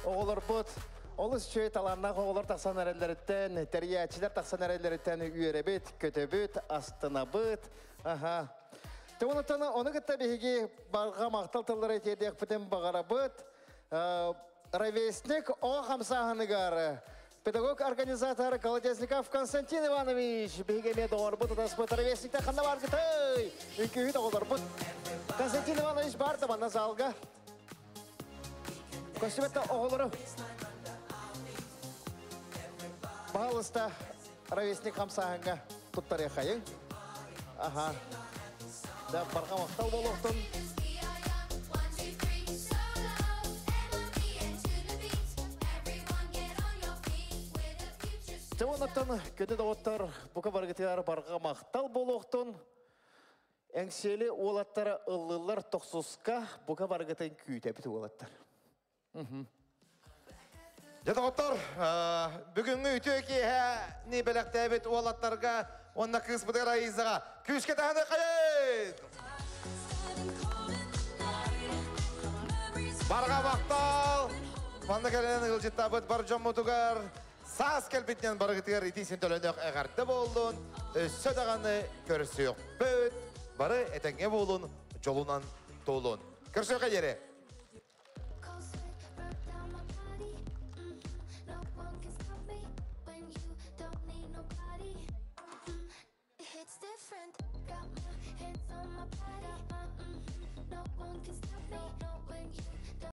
оғолор бұт. Олыс шөй таланнақ оғолор тақсан әрелеріттен, тәриячілер тақсан әрелеріттен үйеребет, көтөбіт, астынабыт. Аха. Онытаны оны кытта биһиги барға мақтал тыллары тердек бүтін бағарабыт. Ровесник о хамсаханыгар. Педагог-организатор Колодезников Константин Иванович. Биһиги ме доғарбыт, ұдаспыт ровесникте қанда бар гытай. Үнкүйі доғарбыт. Константин Иванович бар да бана залға. Көстіметті оғылыры. Бағалыста ровесник хамсаханға тұттар ехайын. Аха. Да, барға мақтал болуқтын. Чаванаттан көтө доҕоттор бука баргытыгар барҕа махтал буолуохтун. Эҥсиэли уолаттара ыллыыллар тохсуска бука баргытын күүтэбит уолаттар. Дьэ доҕоттор, бүгүҥҥү үтүө киэһэни бэлэхтээбит уолаттарга уонна кыыспытыгар Аизаҕа күүскэ таһаны хайын! Барҕа махтал! Манна кэлэн ыалдьыттаабыт бар дьоммутугар саас кэлбитинэн барыгытыгар итиисин төлөнөх эҕэрдэ буоллун, өссө даҕаны көрсүөхпүт, бары этэҥҥэ буолун, дьолунан туолун. Көрсүөххэ диэри!